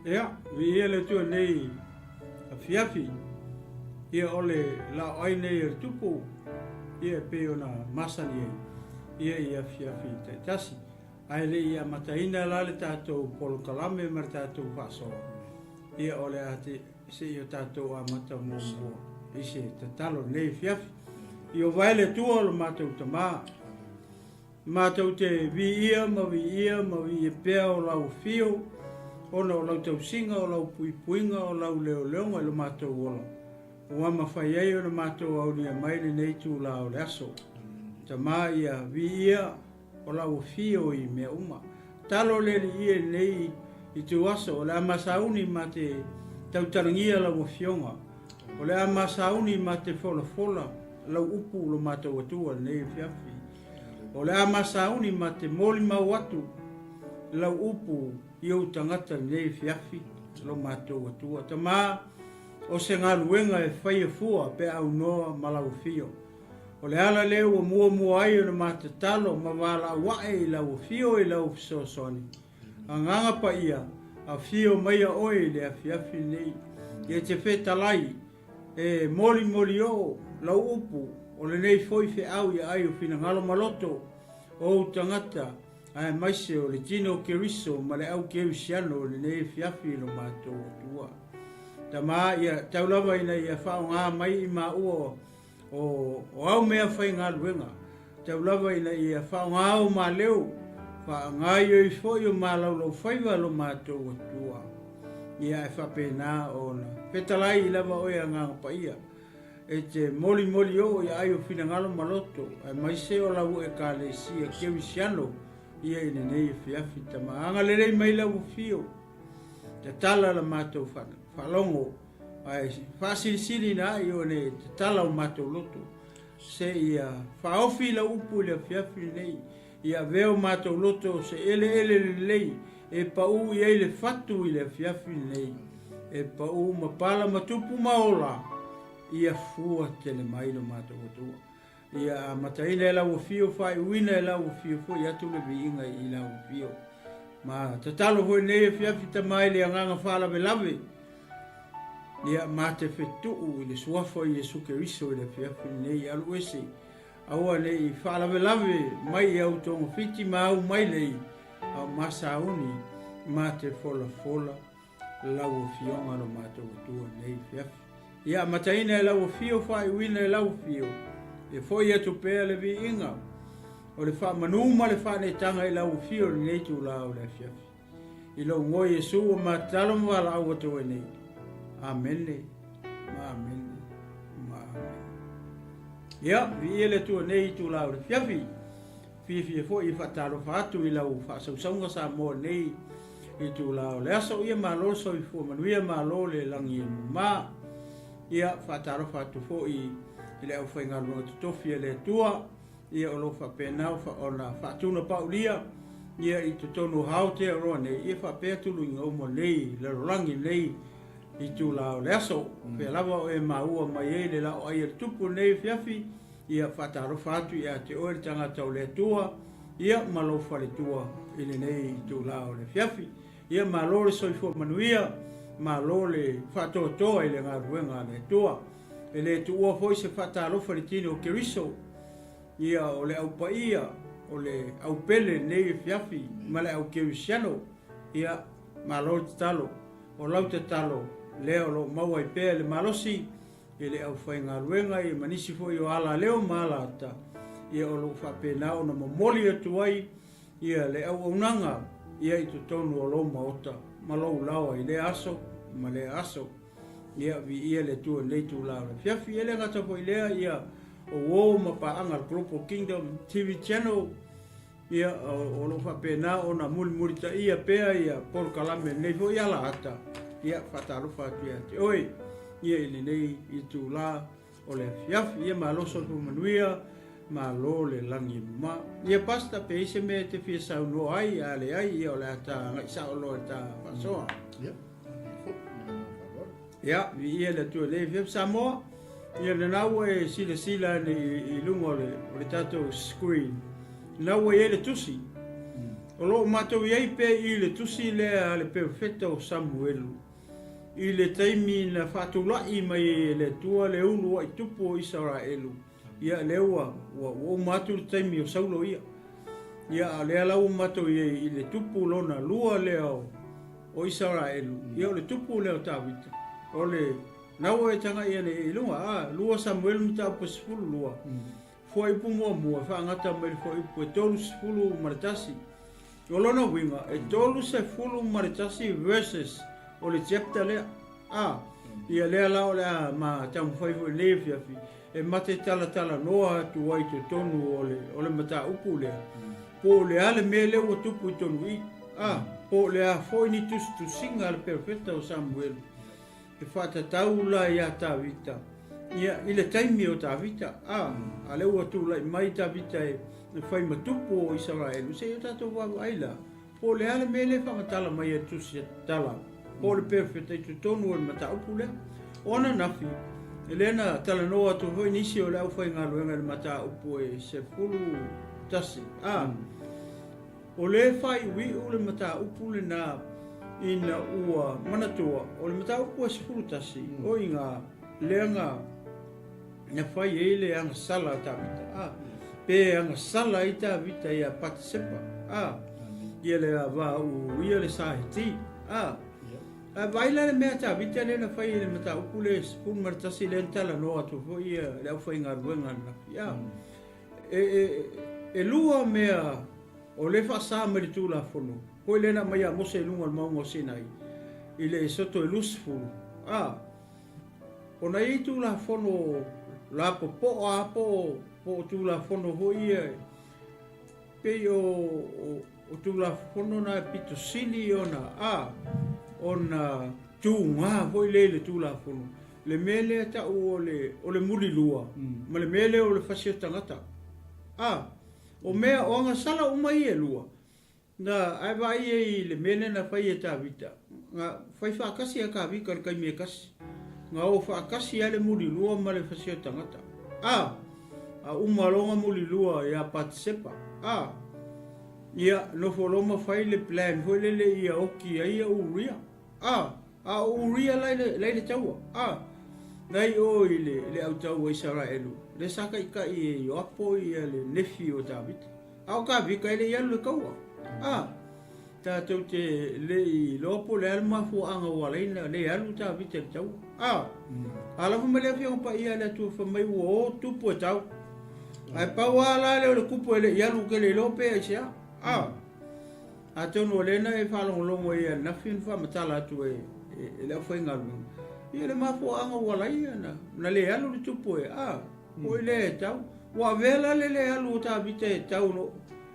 Ia, viia le Atua nei afiafi, ia o le laoai nei o le tupu, ia e pei ona masani ai, ia i afiafi taitasi. Ae le i amataina la le tatou polokalame ma le tatou faasoa, ia o le a te, se i o tatou amata muamua i se tatalo nei afiafi. Ieova e le Atua o lo matou Tama, Matou te viia ma viia ma viia pea o lau afio, ona o lau tausiga, o lau puipuiga, o lau leoleoga i lo matou ola, ua mafai ai ona matou aulia mai lenei itula o le aso. Tama ia viia o lau afio i mea uma. Talo le Alii i lenei ituaso, o le a masauni ma te tautalagia lau afioga, O le a masauni ma te folafola lau upu lo matou Atua i lenei afiafi. O le a masauni ma te molimau atu lau upu i ou tagata i lenei afiafi lo matou Atua. Tama, o se galuega e faia fua pe a aunoa ma lau afio. O le ala lea ua muamua ai ona ma tatalo ma valaau ae i lau afio i lau fesoasoani. Agaga Paia, afio maia oe i le afiafi lenei. E te fetalai, e molimoli oo lau upu, o lenei foi feau i aai o finagalo ma loto o ou tagata, aemaise o le tino o Keriso ma le au kerisiano i lenei afiafi i lo matou Atua. Tama, ia tau lava ina ia faaaoga mai i maua O au mea faigaluega, tau lava ina ia faaaoga o maleo, faagaoioi foi o malaulaufaiva lo matou Atua. Ia ae faapena ona fetalai lava oe Agaga Paia, e te molimoli oo i aai o finagalo ma loto, aemaise o lau Ekalesia Kerisiano ia i lenei afiafi. Tama, agalelei mai lau afio, tatala la matou faalogo, Ae faasilisili ai o le tatala o matou loto, se ia faaofi lau upu i le afiafi lenei, ia avea o matou loto se eleele lelei e pau i ai le fatu i le afiafi lenei, e pau ma pala ma tupu ma ola, ia fua tele mai lo matou Atua. Ia amataina e lau afio, faaiuina e lau afio foi atu le viiga i lau afio. Ma tatalo foi nei afiafi tama i le agaga faalavelave, ia ma te fetuu i le suafa o Iesu Keriso i le afiafi lenei, alu ese, aua ne i faalavelave mai i au togafiti ma au mailei, a o ma sauni ma te folafola lau Afioga lo matou Atua i lenei afiafi. Ia amataina e lau afio, faaiuina e lau afio, e foi atu pea le viiga o le faamanu ma le faaneetaga i lau afio i lenei itula o le afiafi. I lou igoa Iesu ua matatalo ma valaau atu ai nei. Amene ma amene ma amene. Ia, viia le Atua nei itula o le afiafi. Fiafia foi e faatalofa atu i lau faasausauga Samoa nei itula o le aso. Ia malo le soifua manuia, malo le lagi e mama. Ia faatalofa atu foi i le aufaigaluega totofi a le Atua, ia o lo o faapena ona faatunapaulia ia i totonu o Aotearoa nei, ia faapea tuluiga uma nei lalolagi nei itula o le aso. Pea lava o e maua mai ai le laoai a le Tupu nei afiafi, Ia faatalofa atu ia te oe le tagata o le Atua, ia ma lou faletua i lenei itula o le afiafi. Ia malo le soifua manuia, malo le faatoatoa i le galuega a le Atua. E le tuua foi se faatalofa i le tino o Keriso, ia o le au paia, o le au pele i lenei afiafi ma le au kerisiano. Ia malo le tatalo, o lau tatalo lea o lo o maua ai pea le malosi i le aufaigaluega ia ma nisi foi o alaleo ma alata, ia o lo o faapena ona momoli atu ai ia le auaunaga ia i totonu o lou maota ma lou laoa i lea aso ma lea aso. Ia viia le Atua i lenei itula o le afiafi. E le gata foi i lea ia o uo ma paaga a le Global Kingdom TV Channel, Ia, o lo o faapena ona mulimulitaia pea ia polokalame lenei foi alaata, ia, faatalofa atu ia te oe, ia i lenei itula o le afiafi. Ia, malo soifua manuia, malo le lagi e mama. Ia, Pastor, pe i ai se mea e te fia saunoa ai, a leai, ia, o le a ta agai sao loa i le ta faasoa. Ia, malie foi, ma le agaga faaaloalo. Ia, viia le Atua i lenei afiafi Samoa. Ia, lena ua e silasila ane i luga o le tatou screen, lena ua i ai le tusi. O lo o matou i ai pea i le tusi lea a le perofeta o Samuelu, i le taimi na faatula'i mai ai e le Atua le ulua'i tupu o Isaraelu, ia lea ua, ua, ua uma atu le taimi o Saulo ia. Ia, a o lea la ua matou i ai i le tupu lona lua lea o, o Isaraelu, ia o le tupu lea o Tavita, o le, na ua e taga'i ane i luga, a, 2 Samuelu mataupu e 12, Fuaiupu muamua, faagata mai le fuaiupu e 31. O lona uiga, e 31 verses o le chapter lea. A, ia lea la o le a ma taumafai foi i lenei afiafi e ma te talatalanoa atu ai i totonu o le, o le mataupu lea, po o le a le mea lea ua tupu i totonu i i, a, po o le a foi ni tusitusiga a le perofeta o Samuelu e faatatau la iā Tavita, ia, i le taimi o Tavita, a, a lea ua tulai mai Tavita e, e fai ma tupu o Isaraelu, se i o tatou vaavaai la, po o le a le mea lea e faamatala mai e le Tusi Tala, po o le perofeta i totonu o le mataupu lea. O ananafi, lea na talanoa atu foi nisi o le aufaigaluega i le mataupu e 11, a, O lea e faaiuiu le mataupu lena ina ua manatua o le mataupu e 11 o iga lea na na fai ai le agasala a Tavita, a, pe agasala ai Tavita iā Patisepa, a, ia le va o Uria le Sahiti, a. Ae vaai la le mea a Tavita lea na fai i le mataupu le 11 lea na talanoa atu foi ia le aufaigaluega ananafi, a. E lua mea o lea e faasa mai le Tulafono, foi lea na aumai ia Mose i luga o le mauga o Sinai, i le Esoto e 20, a, ona e i ai Tulafono lapopoa lava po o Tulafono foi ia e pei o Tulafono na e pito sili ona, a, ona tuga foi lea i le Tulafono. Le mea lea e tau o le, o le mulilua, ma le mea lea o le fasi o tagata. A, o mea, o agasala uma ia e lua, na, ae vaai ai i le mea lea na fai e Tavita, na fai faatasi a Tavita i le taimi e tasi. Na o faatasi lava le mulilua ma le fasi o tagata. A, a uma loa ona mulilua ia Patisepa. A, ia, nofo loa ma fai le plan foi lele ia oki ai ia Uria. A, a o Uria la i le taua, a, la i o i le, le au taua Isaraelu, lea sa taitai e Ioapo ia le nefi o Tavita. A o Tavita e le i alu i le taua. A, tatou te le i iloa po o le a le mafuaaga ua ala ai ona le alu Tavita i le taua. A, a lafo mai le Afioga Paia a le Atua fai mai ua o tupu e tau. Ae pau lava la lea o le kupu e le i alu ou te le iloa pe aisea. A. Atonu o lea na e faalogologo ai ananafi na faamatala atu e le aufaigaluega, ia le mafuaaga ua ala ai na le alu le tupu e, a, foi lea e tau. Ua avea la le le alu o Tavita e tau no,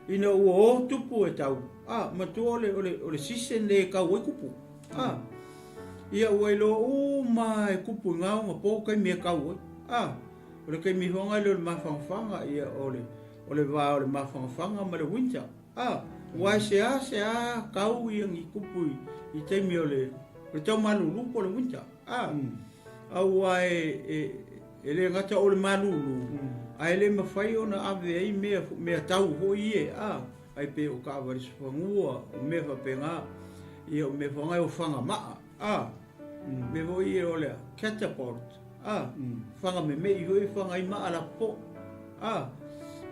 ina ua o tupu e tau, a, matua o le, o le, o le season lea e tau ai kupu, a. Ia ua iloa uma e kupu i ngā ona po taimi e tau ai, a. O le taimi ihoga lea o le mafanafana, ia o le, o le va o le mafanafana ma le winter. A, aua e seasea kau ia ni kupu i taimi o le tau malulu po o le winter. A, aua e le gata o le malulu, ae le mafai ona ave ai mea, mea tau foi ia, a, ai pei o taavale fanua, o mea faapena, ia o mea faapena o fagama'a, a, mea foi ia o le catapult, a, faga meme'i foi faga ai ma'a lapopoa, a,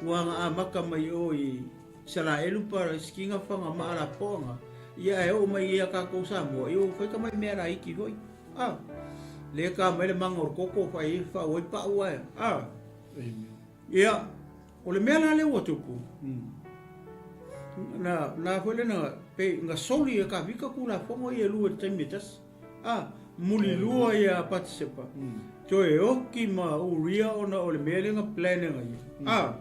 ua na amata mai o i Isaraelu Palesitina faga ma'a lapopoa na, ia ae oo mai ia tatou Samoa, ia ua fai tamai mea laiti foi, a, lea e ta mai le maga o le koko fai ai fau ai pa'u ae, a. Ia, o le mea la lea ua tupu, na, na foi lea na, pei, na soli e Kavika Tulafono ia e lua i le taimi e tasi. A, mulilua ia Patisepa, toe oki ma Uria ona o le mea lea na plan e ia. A,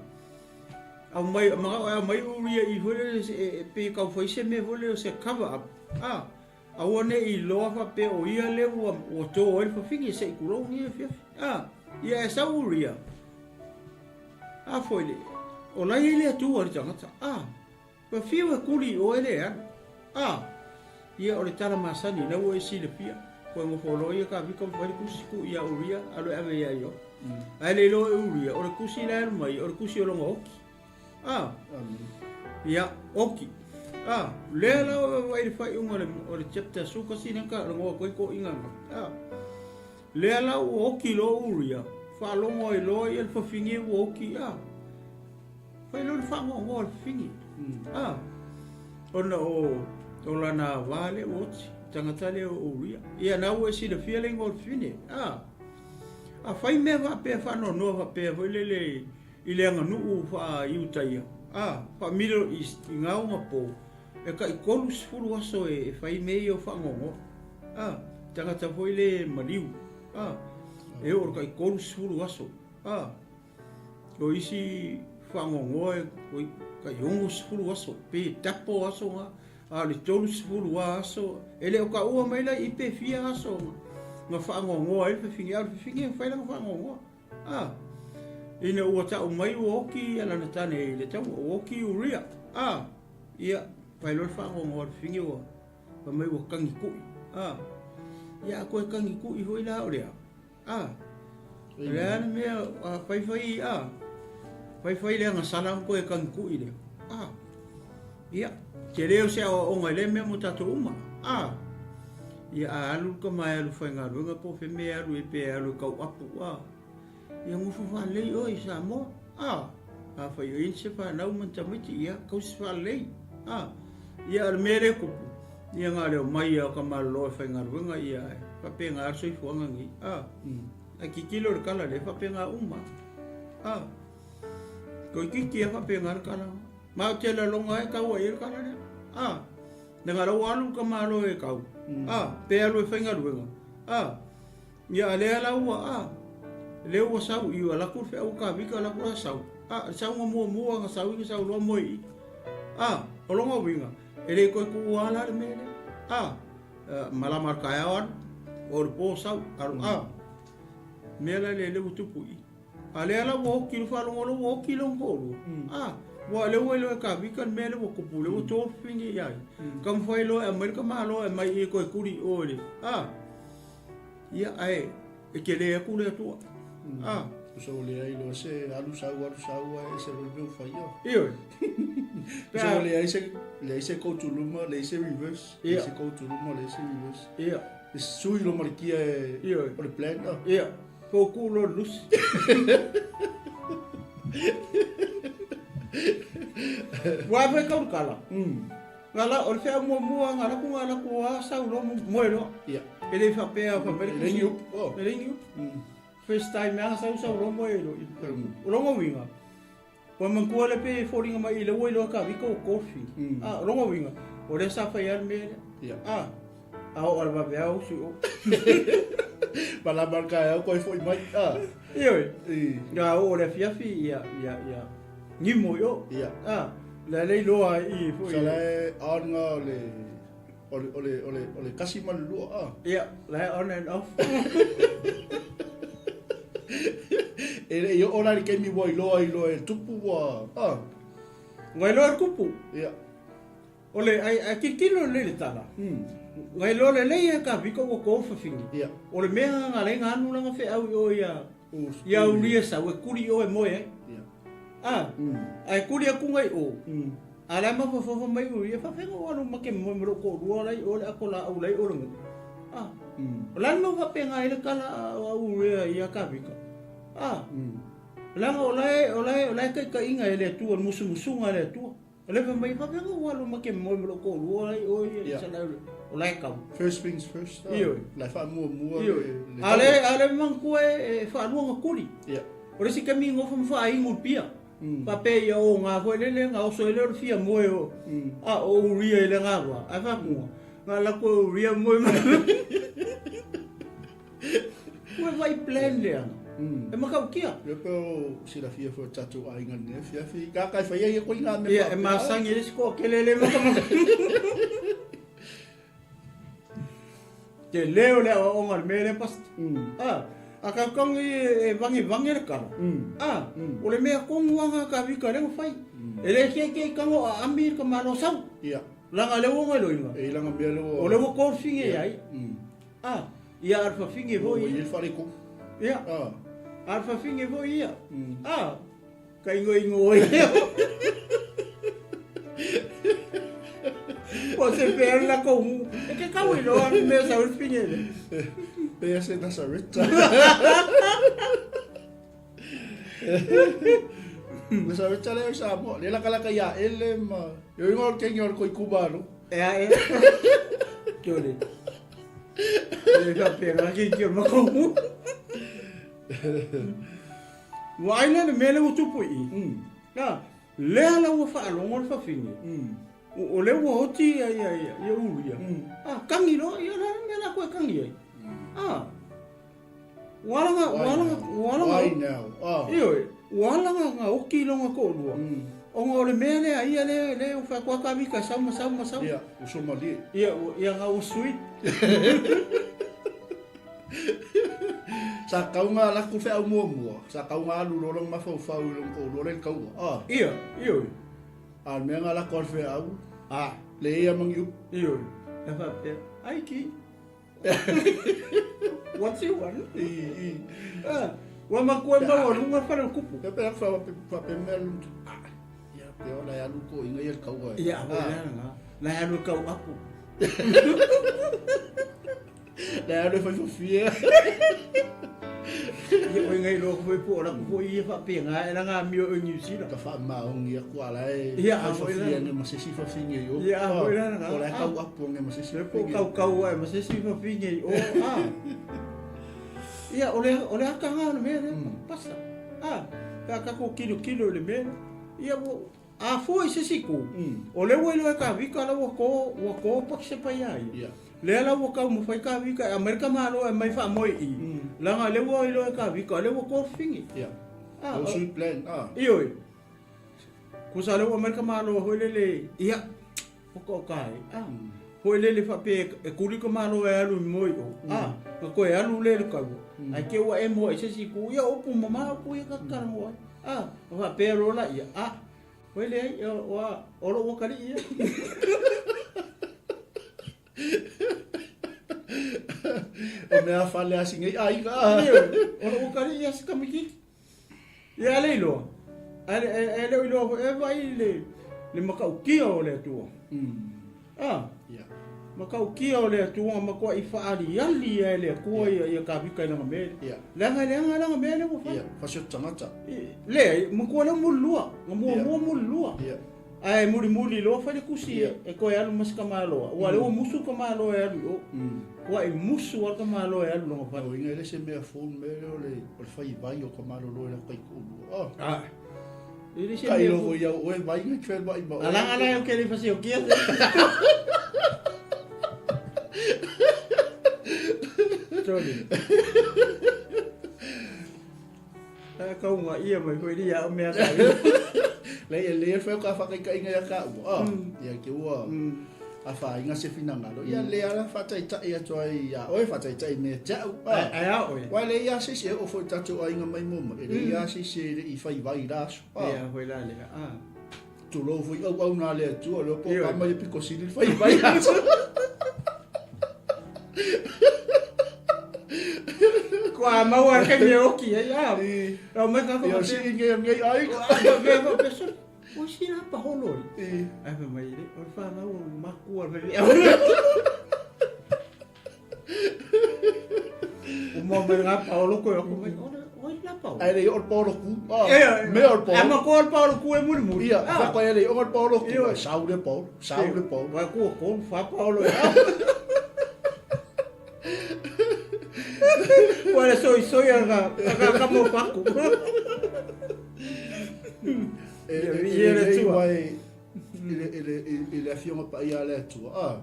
aumai, manao e aumai Uria i foi lele, e, e, pei tau fai se mea foi lele o se cover up. A, aua ne i iloa faapea o ia lea ua, ua to ai le fafine se i tulou lenei afiafi. A, ia e sau Uria, a foi le, o la e i ai le Atua i le tagata. A, ua fiu e kuli i oe le alu. A, ia o le tala masani, na ua e silafia, koe nofo loa ia Kavika ma fai le kusi tuu iā Uria, alu e ave iā Ioapo. Ae le iloa e Uria, o le kusi la e alu mai, o le kusi o lona oki. A, ia, oki. A, lea la ua vaavaai i le faaiuga o le, o le chapter 11 lea na lagoa atu ai toʻiga na. A, lea la ua oti loa Uria, faalogo ai loa ia le fafine ua oti, a, fai loa le faanoanoa a le fafine. A, ona o, o lana ava lea ua oti, tagata lea o Uria. Ia na ua e silafia le igoa o le fafine. A, a fai mea faapea faanoanoa faapea foi lele i le aganuu faa-Iutaia, a, faa-Middle East i gao ma po, e tai 30 aso e fai mea ia o faanoanoa, a, tagata foi le maliu, a, e oo i le tai 30 aso, a, o isi faanoanoa e tai 60 aso, pei e double aso na, a o le 30 lava aso, e le o taua mai la i i pe fia aso na faanoanoa ai le fafine, a o le fafine e mafai la ona faanoanoa. A, ina ua tau mai ua oki ia lana tane i le taua, ua oki Uria. A, ia, fai loa le faanoanoa a le fafine ua, fai mai ua tagi ku'i. A, ia a toe tagi ku'i foi la o le a? A, o le a le mea, a fai fai, a, fai fai le agasala ona toe tagi ku'i lea. A, ia, tele o se aoaoga i lea mea mo tatou uma. A, ia a alu le tama e alu faigaluega po o fea mea e alu ai pe alu e tau apu, a, ia nofo faalelei oe i Samoa. A, afai o i ai se fanau ma ni tamaiti, ia tausi faalelei. A, ia o le mea lea e tupu, ia na o le omai lava o tamalolo e faigaluega, ia e faapena lava le soifuaga lenei. A, ae tilotilo i le tala lea, e faapena uma. A, toeitiiti lava faapena le tala. Ma ou te lagona ai tau ai le tala lea. A, leaga la ua alu ka malo e kau. A, pe alu e faigaluega. A, ia a lea la ua, a, lea ua sau i ua laku le feau ka vika laku la sau. A, le sauga muamua na sau i na sau loa moe i. A, o lona uiga, e le toe tuua la le mea lea. A, malama le taeao alu, o le po sau, alu, a, mea la lea lea ua tupu i i. A lea la ua oti, le faalogo loa ua oti lona toalua. A, ua lea ua iloa e Kavika le mea lea ua tupu, lea ua tofini i ai. Taumafai loa e aumai le tamaloa e aumai i e toe tuli i o i le, a, ia, ae e tele atu le Atua. A. Tusa ua leai loa se alu sau, alu sau, ae ese loa le mea ua fai o. Ioe. Tusa ua leai se, leai se go to luma, leai se reverse, leai se go to luma, leai se reverse. Ia. E sui loa ma le kia e, Ioe. o le plan. Ia. Pouku loa le lusi. Ua afe kau le kala. Nga la, o le feau muamua nga laku nga laku a sau loa moe loa. Ia. E le faapea fai mai le E le ni upu. Oh. E le ni upu. First time a sau sau loa moe loa. O lona uiga, ua manatua le pe foliga mai i le ua iloa ka vika o coffee. A, o lona uiga, o lea sa fai lava le mea lea. Ia. A, a oo lava vaveao usu i o. Malama le taeao koe foi mai. A. Ioe. I. Ia oo le afiafi, ia, ia, ia, gimo i o. Ia. A, la le iloa ai i foi. Sa la e on nga o le o le o le o le o le kasi ma le lua a. Ia, la e on and off. E le i oo la i le taimi ua iloa iloa e tupu ua a. Ua iloa e tupu. Ia. O le ai ai tilotilo lelei le tala. Ua iloa lelei e Kavika ua ko fafine. Ia. O le mea nga le nga anu langa feau i o ia ia uria sau e kuli i o e moe ai. Ia. A, ae kuli atu ngai o. A le mafafafa mai uria faafega o alu ma ke moe ma lou toalua la i o le ato laau la i o le nuu. A, o le a le mea ua faapena ai le tala a uria ia Kavika. A, leaga o la e o la e o la e taitaiga e le Atua, le musumusuga a le Atua. O le fai mai, faafefea ua alu ma ke moe ma lou toalua ai oe ia Yeah. Isaraelu, o la e kau. First things first. ah. Ioe. La e faamuamua Ioe. le- le A le, a le manatua e, e faalua na tuli. Yeah. O le isi taimi nofo ma faainu i pia. Faapea ia o ngā foi lele, ngā oso ele o le fia moe o, a o uria i le ngā wā. Ai whakunga, ngā lako e uria moe ma. Ua vai plan lea. E makautia. Ia pe o silafia foi o tatou aiga i lenei afiafi. Ka kai whai ai e koe i ngā mea Ia, e masangi le isi toakele le makamaka. Te leo le aoaoga o le mea lea, Pastor. A, a kaukau i e vangevange le kala. A, o le mea tonu lava ka vika lea ua fai. E le keikei kago a ami ka malo sau. Ia. Langa lea ua ngailoiga. E langa mea lea ua... O lea ua golfing e ai. A, ia a le fafine foi. Ua i ai le faaletonu. Ia. A. A le fafine foi ia. A, ka ingoingo ai. Se pe la ko mu. E ke kau i loa me sa ul fine le. Pe se Nazareta. Nazareta le sa mo. Le la kala ka ya ele ma. Yo ingo ke ngi ko ikubalo. E a e. Tole. Le ka pe nga ki ki ma ko mu. Ua aina le mea lea ua tupu i i. Na, lea la ua faalogo le fafine. O lea ua oti ia ia ia ia ulu ia. Ah, kangi loa ia la mea la koe kangi ai. Ah. Ua ala nga ua ala ua ala Why now? Ah. Ioe, ua ala nga nga oki longa ko lua. Ona o le mea lea ia lea lea o whakoa ka vika sau ma sau ma sau. Ia, o Somalia. Ia, ia nga o sweet. Sa kauga ala ku feau muamua, sa kauga alu loa lona mafaufau i lona toalua lea i le taua. Ah. Ia, ioe. A o le mea na lako a le feau, Ah. leai a ma ni upu. Ioe. E faapea, ai ki. What's you want? I, i. Ah, ua makua maualuga le fale o le kupu. Ia pe faapea mea lona, ah, ia pe o la e alu toeaiina ia i le taua. Ia, a foi lea lena. La e alu e kau apu. Le alu e faifafie. Ia oi ngai loa foi po o laku foi ia faapena e laga amio i New Zealand. Ka faamaoni atu a la e Ia, a foi faifafie la. ane ma se isi fafine i o. Ia, a foi la lena. O la e tau apu ane ma se isi Le po fafine. kaukau ai ma se isi fafine i o. Ah. Ia, o le, o le akaga o le mea lea, pasa. Ah, pe a tatou kilokilo i le mea lea. Ia, ua, a fua i se isi itu, o lea ua iloa e Kavika la ua to, ua to pakisepa iā ia. Ia. Lea la ua taumafai Kavika e aumai le tamaloa e aumai faamoe i i, leaga lea ua iloa e Kavika o lea ua to fafine. Ia. Ah, O sweet plan, ah. Ioe. Kusa lea ua aumai le tamaloa foi lele, ia, oka oka ai, ah. Foi lele faapea e kuli ka malo e alu i moe i o, ah, na toe alu lea i le taua, ae te i ua e moa i se isi itu, ia o upu mama upu ia ta te talanoa ai, ah, ona faapea loa laia, ah, oi leai, o, a, o lou atalii ia. O mea fale a si nei aiga. Ah. Ioe, o lou atalii ia si tamaitiiti. Ia a le iloa, ae le o iloa foi e vaai le le matautia o le Atua. Ah, Ia. matautia o le Atua na matuai faaliali ai e le Atua ia ia Kavika i lana mea lea. Ia. Leaga leaga lana mea lea ua fai. Ia, fasio tagata. Leai, matua lea mulilua, na muamua mulilua. Ia. Ae mulimuli loa fai le tusi e toe alu ma si tamaloa, aua o lea ua musu le tamaloa e alu i o. Tuai musu lava le tamaloa e alu i lona fale. O uiga e le se mea fou le mea lea o le o le fai vai o ka malolo e lau taitoalua. Oh. Ah. E le se Ka mea ilo fou. foi au oe vai ngai trail vai ma oe. Alaga la e ke le fasiokia se. Sorry. A kaunga ia mai foi lia o mea ka. Le e le fai o ka whakaikainga ia ka ua. Ah. Ia ke ua. A whainga se finangalo. Ia le ala whataitai atu ai ia oe whataitai me te au. Ah. Ai a oe. Wai le ia se se o foi tatou aiga mai mo e le ia se se le i whai vai la aso. Ah. Ia foi la le. Ah. Tulou foi au au nā le atua le po Ioe. ka mai e piko sili le whai vai aso. Kua maua ke me oki ai a. O mai ka ko. Ia si ngai ngai ai. Ka ko peso. O si la pa holo. I. Ai fa mai le. O fa mau o makua le. O mo mai ngā pa holo ko ko mai. O o la pa. Ai le o polo ku. Ah. E Me o polo. A ma ko pa holo ku e muri muri. Ia, fa ko ele o polo ku. Ioe. Sau le polo, sau le polo. Vai ku ko fa pa holo. Ua le soisoi aga aga ka mo paku. E Ia, e ia le e Atua. wai i le i le i le afioga paia a le Atua. Ah.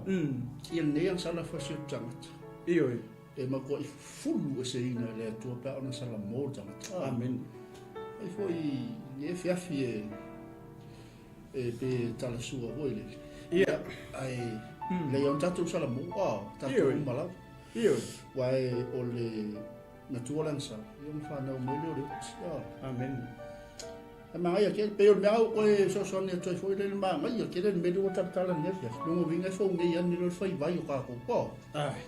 Ia nei ang sala fa sio tangata. Ioe. E ma ko i fulu e se ina le Atua pe ona sala mo tangata. Ah. Amen. Ai foi e fiafi e e pe tala sua foi le. Ia. Ai le ia tatou sala mo. Ah, tatou Ioe. uma lava. Ioe. Wai o le natua lansa. Ia ma whanau mai le o le uti. Ah. Amen. E mangai ke pe o le mea au koe sosoani atu ai foi le le mangai ke le mele ua talatala nei fia. Longo vinga e fou nei ani le fai vai o ka ko po. Ai.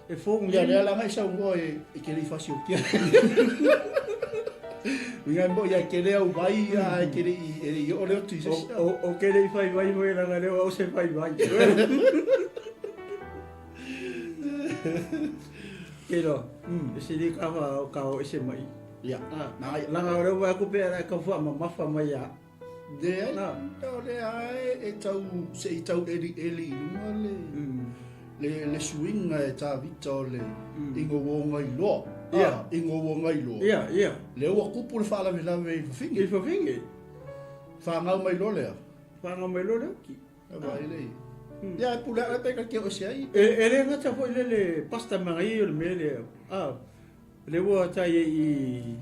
E fou Ia le ala ngai sau ngoa e e ke le fasi o kia. Uiga mo ia ke lea vai a ke le i e i o leo tu se. O ke le fai vai foi la leo o se fai vai. Ke lo. Se li ka fa o ka o se mai. Ia. Na la ga o wa ku pe ra ka fa ma ma fa mai ya. Le ai. O le ai e tau se i tau eli eli i lunga le. Le suiga e Tavita o le ingo ngai loa. Ia. Ingo ngai loa. Ia, ia. Le ua kupu le faalavelave i fafine. I fafine. Whangau mai loa lea. Whangau mai loa lea ki. Vai le. Ia e pule ale pe ka ke o se ai. E le ngata foi le le pasta mangai o le mea lea. Ah, le ua tai i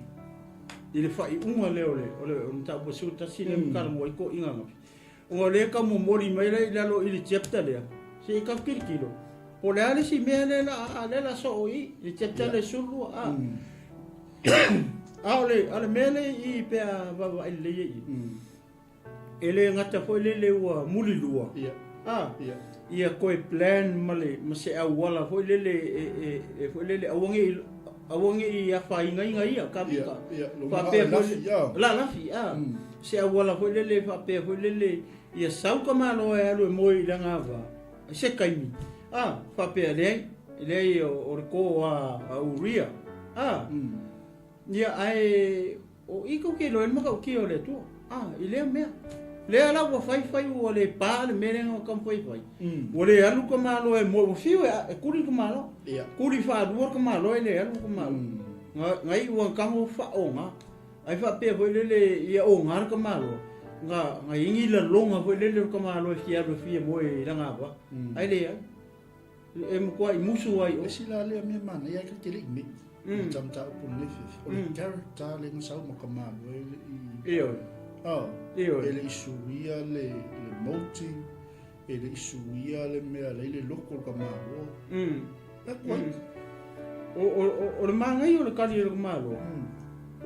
le whai unga lea o le o le o mta po su tasi le mkala mo ko inga ngapi. O le ka mo mori mai le lalo i le chapter lea. Se ka kirikilo. Po le ale si mea le la a le la so i le chapter le sulu a. A o le ale mea le i pe a va va le i. E le ngata foi le le ua muli lua. Ia. Ah. Ia. Ia koe plan ma le ma se auala foi le le e foi le le auange i a whainga inga ia ka mika. Ia, Whapea foi la lafi a. Se auala foi le le whapea foi le le ia sau ka malo e alu e moe i langa va. Se kaimi. Ah, whapea le le o le ko a Uria. Ah. Ia ai o iko ke loe maka o ki o le tua. Ah, i lea mea. Lea la ua fai fai ua le pā le merenga o kampo i fai. Ua le alu ka malo e moe, ua fiu e kuri ka malo. Ia. Kuri whārua ka malo e le alu ka malo. Ngai ua kango wha o ngā. Ai whapea foi lele ia o ngā ka malo. Ngā ingi la longa foi lele ka malo e fia alu fia moe i ranga wa. Ai le ai. E mkua i musu ai o. E si la lea mea mana, ia ka tele i me. Tamta upu le fifi. O le character le ngā ma ka malo e le i. Io. Oh. Io. E le i suia le moti. E le i suia le mea le le loko ka malo. La koi. O le mangai o le kari o le malo.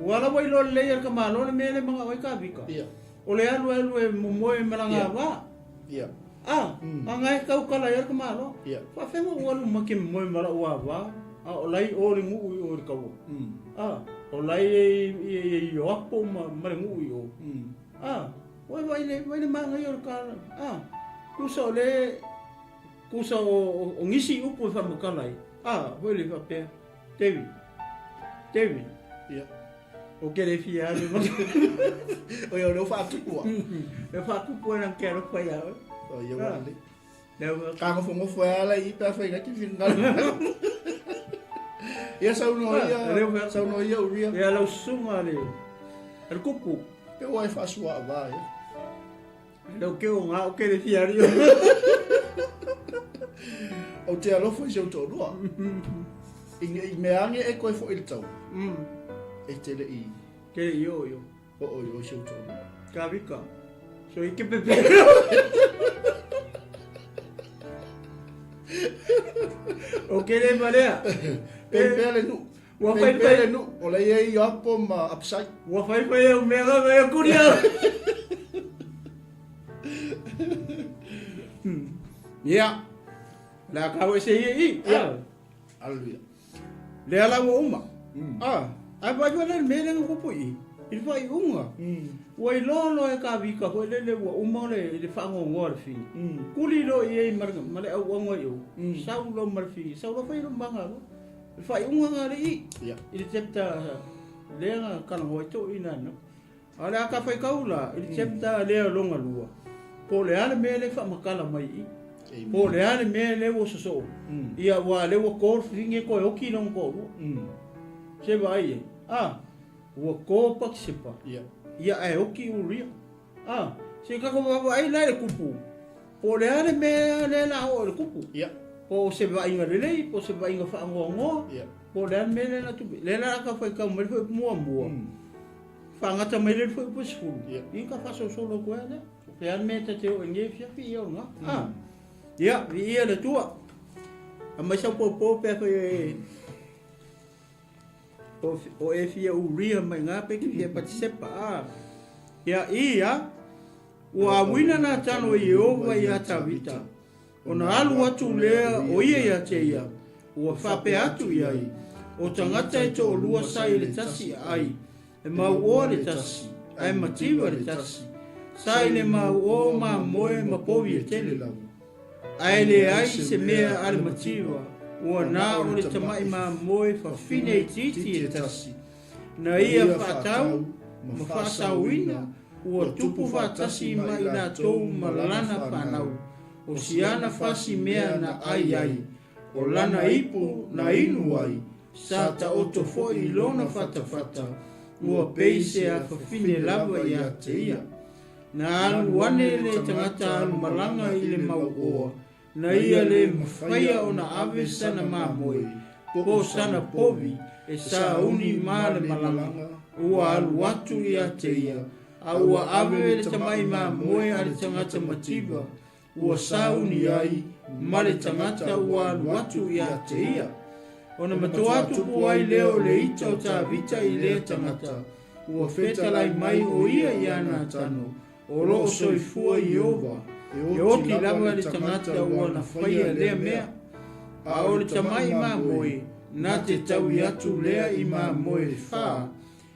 O ala wai lo le ia ka malo le mea le manga oi ka vika. Ia. O le alu alu e momoe malanga wa. Ia. Ah, anga e kau kala ia ka malo. Ia. Fa fengo o alu make moe mala o ava. A o lai o le ngu i o le kau. Ah, o lai e i o apo ma le ngu i o. Ah, oi vai le manga i o le kala. Ah, kusa o le kusa o ngisi upu e whamakala i. Ah, hoi le whapea. Tevi. Tevi. Ia. O ke le fia alu. O ia o whaatukua. E whaakupua nang ke aro whai au. O ia wale. Ka ngofo ngofo e ala i pea whai ngaki whingala. Ia sauno ia. Sauno ia uria. Ia lau sunga le. El kupu. Pe oa e whaasua a vā ia. Leo ke o ngā o ke le fia rio. O te alofo i se o tōrua. I mea ange e koe fo i le tau. E te le i. Ke le i o io. O o i o se o tōrua. Ka vika. So i ke pepe. O ke le marea. Pepe le nu. Ua fai fai le nu. O le i apo ma upside. Ua fai fai au mea nga mea kuri au. Ia. La ka se i i. Ia. Hallelujah. Le ala ua uma. Ah, ai vai vai le mele ngo kupu i. I vai unga. Ua i loa loa e ka vika hoi lele ua uma le le whangongoa le whii. Kuli lo i ei ma le au anga i o. Sau lo ma le whii. Sau lo whai lo manga lo. Le whai unga ngā le i. Ia. I le chapter lea ngā kalangoa i tō ina no. A le aka whai kaula i le chapter lea longa lua. Po le ale mea le whamakala mai i. Po le ale mea le ua soso. Ia ua le ua kō whinge koe oki long kō rua. Se vai e. Ah, ua kō pakisepa. Ia. Ia e oki uria. Ah, se kako wawa ai lai le kupu. Po le ale mea le la o le kupu. Ia. Po se vainga lelei, po se vainga whaangoa. Ia. Po le ale mea le la tupe. Le la ka whai kau mai le mua mua. Whaangata mai le fue pue sefulu. Ia. I ka whasosolo koe alea. Pe ale mea tate o nge fia fi ia o ngā. Ah. Ia, vi ia le tua. A mai sau pōpō pea koe o e fia uria mai ngā pe ki fia patisepa. Ah. Ia, ia, ua awina nā tano i Iehova i a Tavita. O na alu atu lea o ia ia te ia. Ua whapea atu ia i. O tangata e tō lua sai le tasi ai. E mauoa le tasi, ae mativa le tasi. Sa i le mauo mamoe ma povi e tele. Ae leai se mea a le mativa, ua na o le tama'i mamoe fafine itiiti e tasi. Na ia faatau ma faasaoina ua tupu faatasi ma i latou ma lana fanau, o si ana fasi mea na ai ai, o lana ipu na inu ai, sa taoto foi i lona fatafata, ua pei se afafine lava ia te ia. Na alu ane le tagata alu malaga i le mauoa, na ia le mafaia ona ave sana mamoe, po o sana povi e sauni ma le malaga, ua alu atu ia te ia, a ua ave le tamai mamoe a le tagata mativa, ua sauni ai ma le tagata ua alu atu ia te ia. Ona matoa tupu ai lea o le ita o Tavita i lea tagata, ua fetalai mai o ia iā Natano, o lo o soifua Ieova, e oti lava le tagata ua na faia lea mea. A o le tamai mamoe, na te taui atu lea i mamoe e fa,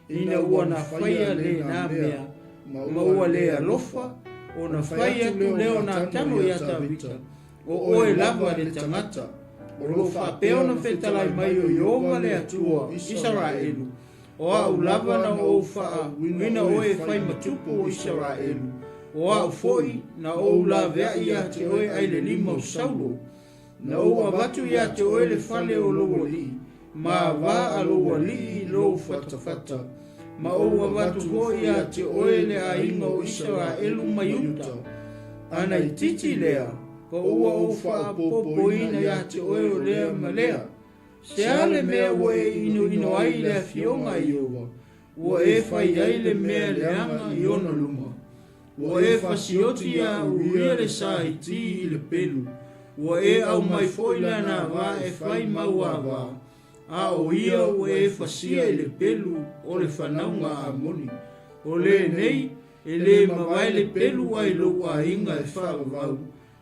ina ua na faia lena mea, ma ua le alofa, ona fai atu lea o Natano iā Tavita, O oe lava le tagata, o lo o faapea ona fetalai mai o Ieova le Atua o Isaraelu, O a'u lava na ou faauigaina oe e fai ma tupu o Isaraelu, o a'u foi na ou lavea'i iā te oe ai le lima o Saulo. Na ou avatu iā te oe le fale o lou alii, ma avā a lou alii i lou fatafata, ma ou avatu foi iā te oe le aiga o Isaraelu ma Iuta. Ana itiiti lea, pa ua ou faaopoopoina iā te oe o lea ma lea. Se a le mea ua e inoino ai i le Afioga a Ieova, ua e fai ai le mea leaga i ona luma? Ua e fasioti iā Uria le sa iti i le pelu, ua e aumai foi lana avā e fai mau avā, a o ia ua e fasia i le pelu o le fanauga a Amoni. O lenei, e le mavae le pelu ai lou aiga e faavavau,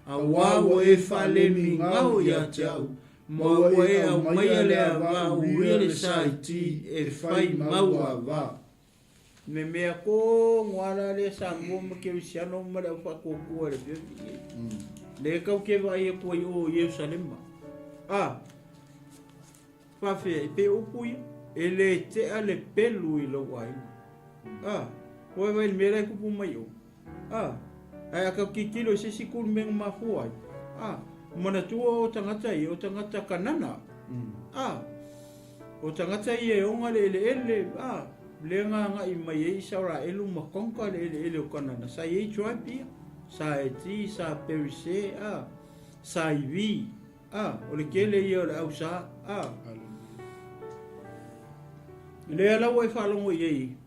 auā ua e faalemigao ia te au, Ma ua e aumaia le avā uia le sa iti e fai mau avā. Me mea ko ngā la le Samoa ma Kerisiano ma le au whaakuakua le whiwhi i. Le kau ke vai e kua i o Yerusalema. A, whawhea, i pe upu ia, e le tea le pelu i lou aiga. A, koe vai le mea lai kupu mai o. A, ae a kau titilo i se isi kulumenga mafua ai. A, manatua o tagata ia, o tagata Kanana. A, o tagata ia e oga le eleele, a, lea na agai mai ai Isaraelu ma conquer le eleele o Kanana. Sa i ai tribe ia, sa Eti, sa Perise, a, sa Ivi, a, o le tele ia o le au sa, a. Lea la ua e faalogo i ai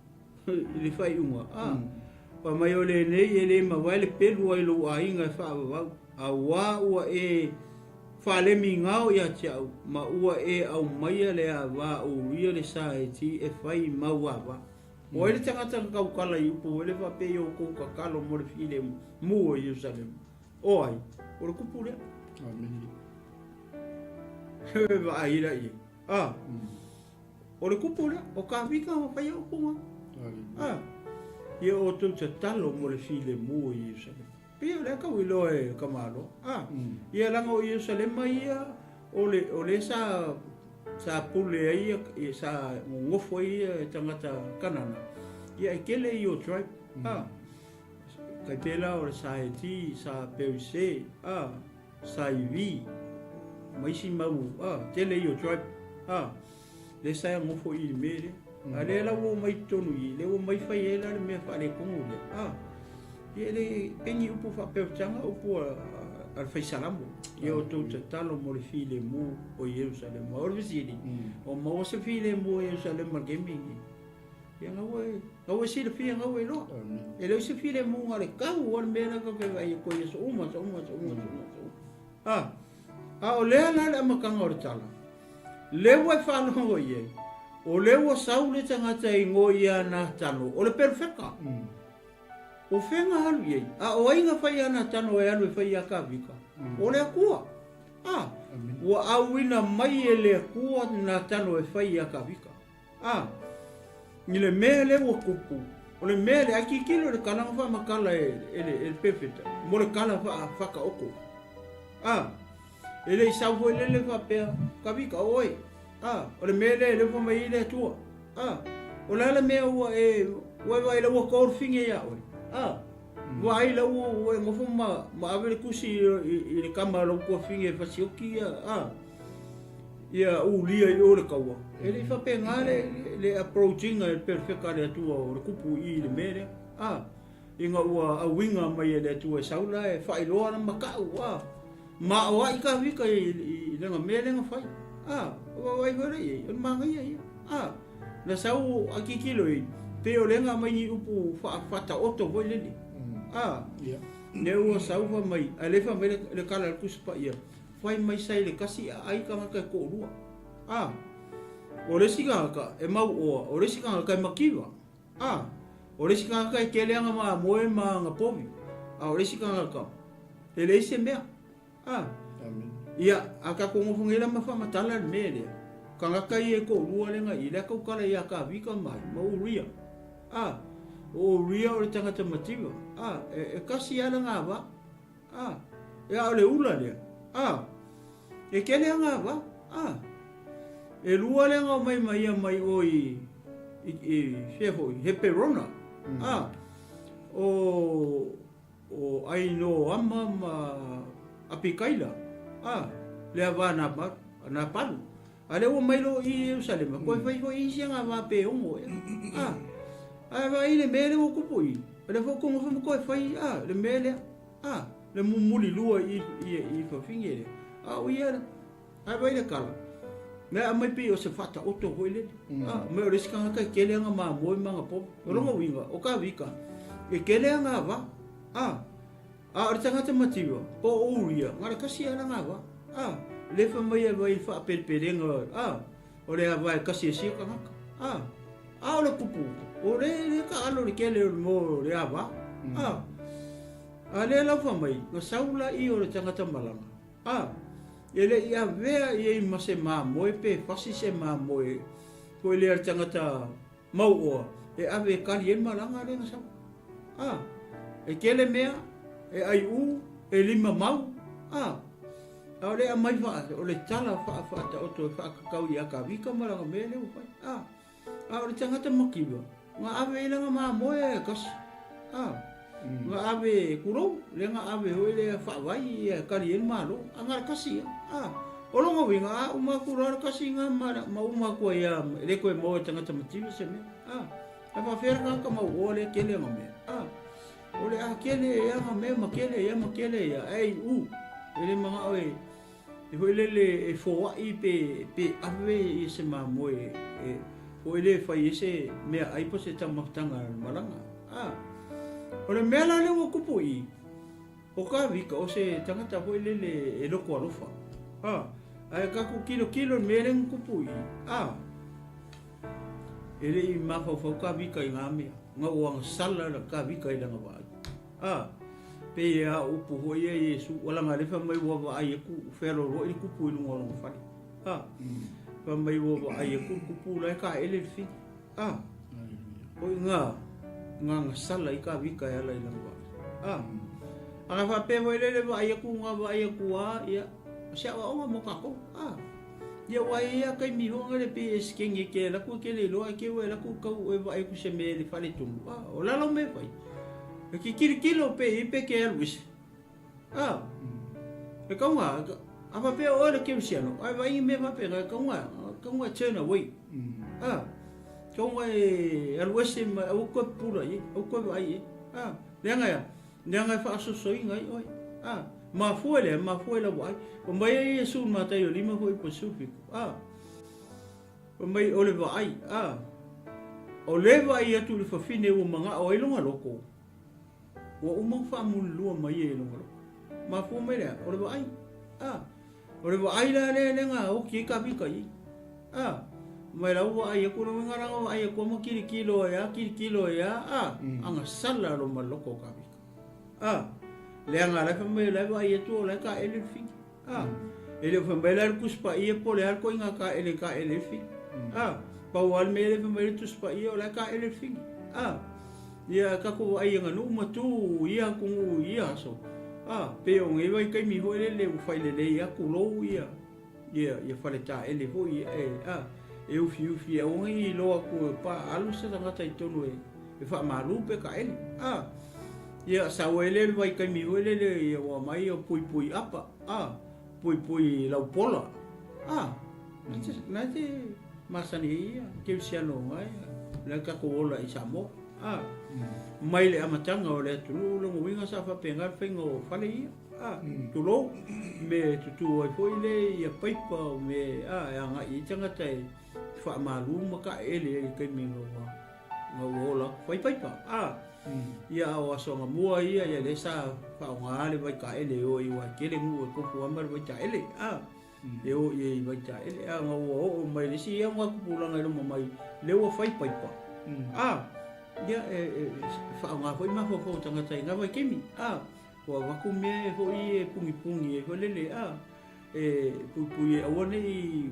i le faaiuga, a, fai mai o lenei e le mavae le pelu ai lou aiga e faavavau, auā ua e faalemigao ia te au, ma ua e aumaia le avā o Uria le Saeti e fai mau avā. O ai le tagata na taukala i upu ele faapea i outou tatalo mo le filemu o Ierusalema? O ai? O le kupu lea. Amene. Vaai la i ai. A. O le kupu lea, o Kavika ma whai upunga. A, ia o tau tatalo mo le filemu o Ierusalema. Pia o lea kau iloa e ka malo. A, ia langa o Ierusalema ia, o le, o le sa, sa pule ai ia, ia sa ngofo ai ia e tangata Kanana. Ia e kele i o tribe. A, kai pēlā o le sa Heti, sa Perise, a, sa Ivi, ma isi mau, a, tele i o tribe. A, le sa e ngofo i le mea lea. A lea la ua omai totonu i, lea ua omai fai ai la le mea faaletonu lea. A, ia le pengi upu faapeutaga upu a, a, a le faisalamo. Ia o tou tatalo mo le filemu o Ierusalema. O le fesili, o maua se filemu o Ierusalema le taimi lenei? Ia gaua e, gaua e silafia, gaua e iloa. E le o se filemu na o le tau o le mea la tatou te vaai atu ai i aso uma, aso uma, aso uma, aso uma, aso uma. A, a o lea la le amataga o le tala. Lea ua e faalogo i ai, o lea ua sau le tagata e igoa ia Natano, o le perofeta. O fea na alu i ai? A o ai na fai iā Natano e alu e fai iā Kavika? O le Atua. A, ua auina mai e le Atua Natano e fai iā Kavika. A, I le mea lea ua tupu, o le mea lea, a tilotilo i le tala na faamatala e, e, le, e le perofeta, mo le tala faataoto. A, e le i sau foi lele faapea, Kavika, o oe. A, o le mea lea e le mai ai le Atua. A, o le a le mea ua e, ua e vaai la ua to le fine iā oe. A, vaai la ua, ua e nofo ma, ma ave le tusi i, i, i le tama a lou tuafine e fasioti ia, a, ia ulia i o le taua. E le i faapena le, le approach-ina e le perofeta a le Atua o le kupu i i le mea lea. A, ina ua auiga mai e le Atua e sau la e faailoa ana makaʻu, a, ma o ai Kavika i, i lana mea lea na fai. A, o vaavaai foi lea i ai, o le manaia ia. A, na sau a tilotilo i ai, pei o lea na aumai ni upu faataoto foi lele. A, lea ua sau fai mai, a lea fai mai le, le tala a le Tusi Paia, fai mai sa i le tasi aai tagata e toalua. A, o le isi tagata e mauoa, o le isi tagata e mativa. A, o le isi tagata e tele ana mamoe ma ana povi, a o le isi tagata, e leai se mea. A, Amen. ia, a tatou nofo nei la ma faamatala le mea lea, tagata ia e toalua lea na i, lea tautala ia Kavika ma, ma Uria. A, o Uria o le tagata mativa. A, e, e kasi lava lana ava. A, e a o le ula lea. A, e tele ana ava. A, e lua lea na omai ma ia mai o i, i, i fea foi, Heperona. A, o, o Ainoama ma Apikaila. A, le ava a Napalu. A lea ua mai loa i Ierusalema, koe fai foi isi aga va pe ono ea. A, ae vaai le mea lea ua tupu i, o lea foi ua nofo ma toe fai, a, le mea lea, a, le mumuli lua i, i, i fafine lea. A o ia, ae vaai le tala, mea aumai pei o se faataoto foi lele. A, mea o le isi tagata e tele ana mamoe ma ana povi. O lona uiga, o Kavika, e tele ana ava, a, A o le tagata mativa, po o Uria, na le kasi a lana ava, a, lefa mai e vai faapelepelega, a, o le ava e kasi e sia tagata, a, a o le kupu, o le, le taalo le tele o le mo le ava, a, a lea lau fai mai, na sau laia o le tagata malaga, a, e le i avea i ai ma se mamoe pe fasi se mamoe foi lea le tagata Mauoa, e ave e kali ai le malaga lea na sau. A, e tele mea, e aiu, e lima mau, a, a o le aumai faa, o le tala faa, faataoto e faakakau ia Kavika ma lana mea lea ua fai. A, a o le tagata mativa, na ave ai lana mamoe ae kasi. A, na ave kulou, lea na ave foi lea faavai ia e kali ai le Malo, a na le kasi ia. A, o lona uiga, a uma atu loa le kasi na ma, ma uma atu ai lava, e le toe maua e tagata mativa se mea. A, ae faapefea le tagata mauoa lea e tele ana mea. A, o le a tele ia ana mea ma tele ia ma tele ia, ae iu, e le manao e, e foi lele e foai pe, pe ave ia se mamoe e, foi lele e fai ai se meaai po o se taumafataga a le malaga. A, o le mea la lea ua tupu i i, o Kavika o se tagata foi lele e loko alofa. A, ae tatou tilotilo i le mea lea na tupu i i, a, e le i mafaufau Kavika i ngā mea, na ua agasala la Kavika i lana vaai. A, pei a o upu foi ia Iesu, ua lana lea fai mai ua vaai atu, fealoaloai le tupu i luga o lona fale. A, fai mai ua vaai atu le tupu la e taele le fili. A, o i ngā, ngā agasala i Kavika e ala i lana vaai. A, ana faapea foi lele vaai atu, ngā vaai atu a, ia, o se aoaoga mo kākou. A, Ia ua i ai a taimi hoa ngale pei e sikenge ke laku e ke le iloa e ke ua e laku kau e vaai aku se mea i le fale tonu. A, o la lau mea fai. E ke kilokilo pe i pe ke alu ese. A, e kau ngā, a faapea oe le kerisiano, ai vaai i mea faapea, e kau ngā, kau ngā turn away. A, kau ngā e alu ese ma aua koe pupula i, aua koe vaai i. A, leaga ea, Leaga e faasosoina ai oe. A, mafua lea, mafua i lau vaai. Fai mai ai Iesu i le Mataio 5 foi po o le 17. A, fai mai o le vaai, a, o le vaai atu i le fafine ua manao ai lona loko, ua uma ona faamulilua mai ia i lona loko. Mafua mai lea, o le vaai. A, O le vaai la lea lea na oki ai Kavika i. A, mai lau vaai aku le winga langa vaai aku ma kilikilo e a, kilikilo e a, a, agasala lo ma loko o Kavika. A, leaga la fai mai o la e vaai atu o la e taele le fili. A, e le o fai mai la le Tusi Paia po o le a le ituaiga taele e taele ai le fili. A, Pau lava le mea lea fai mai le Tusi Paia o la e taele le figi. A, ia tatou vaai i aganuu ma tu i ia atunuu i ia aso, a, pei o nei vaitaimi foi lele ua fai lelei lava tulou ia, ia, ia fale taele foi e, a, e ufiufi e aua ne i iloa atu e pa alu se tagata i totonu e, e faamalu pe taele. A, ia sau ai lea le vaitaimi foi lele ia ua aumai o puipui apa, a, puipui laupola, a, Na te masani ai ia kerisiano ai le tatou ola i Samoa. A mai le amataga o le atunuu lona uiga sa faapena le faiga o fale ia. A tulou me tutu ai foi le ia paipa o me a e agai ai tagata e faamalu ma taeele ai i le taimi na ua na ua ola atu fai paipa. A ia a o aso anamua ia ia lea sa faaaoga le vai taele e o ai aua e tele nuu e tofu lava ma le vai taele. A E o i ai i Vaitaele, a na ua oo mai le isi ia nga tupulaga i luma mai, lea ua fai paipa. A, ia e, e, e whaonga foi mafaufau o tangata i ngā vaitaimi. A, ua avatu mea e foi e pungipungī ai foi lele, a, e puipui e aua nei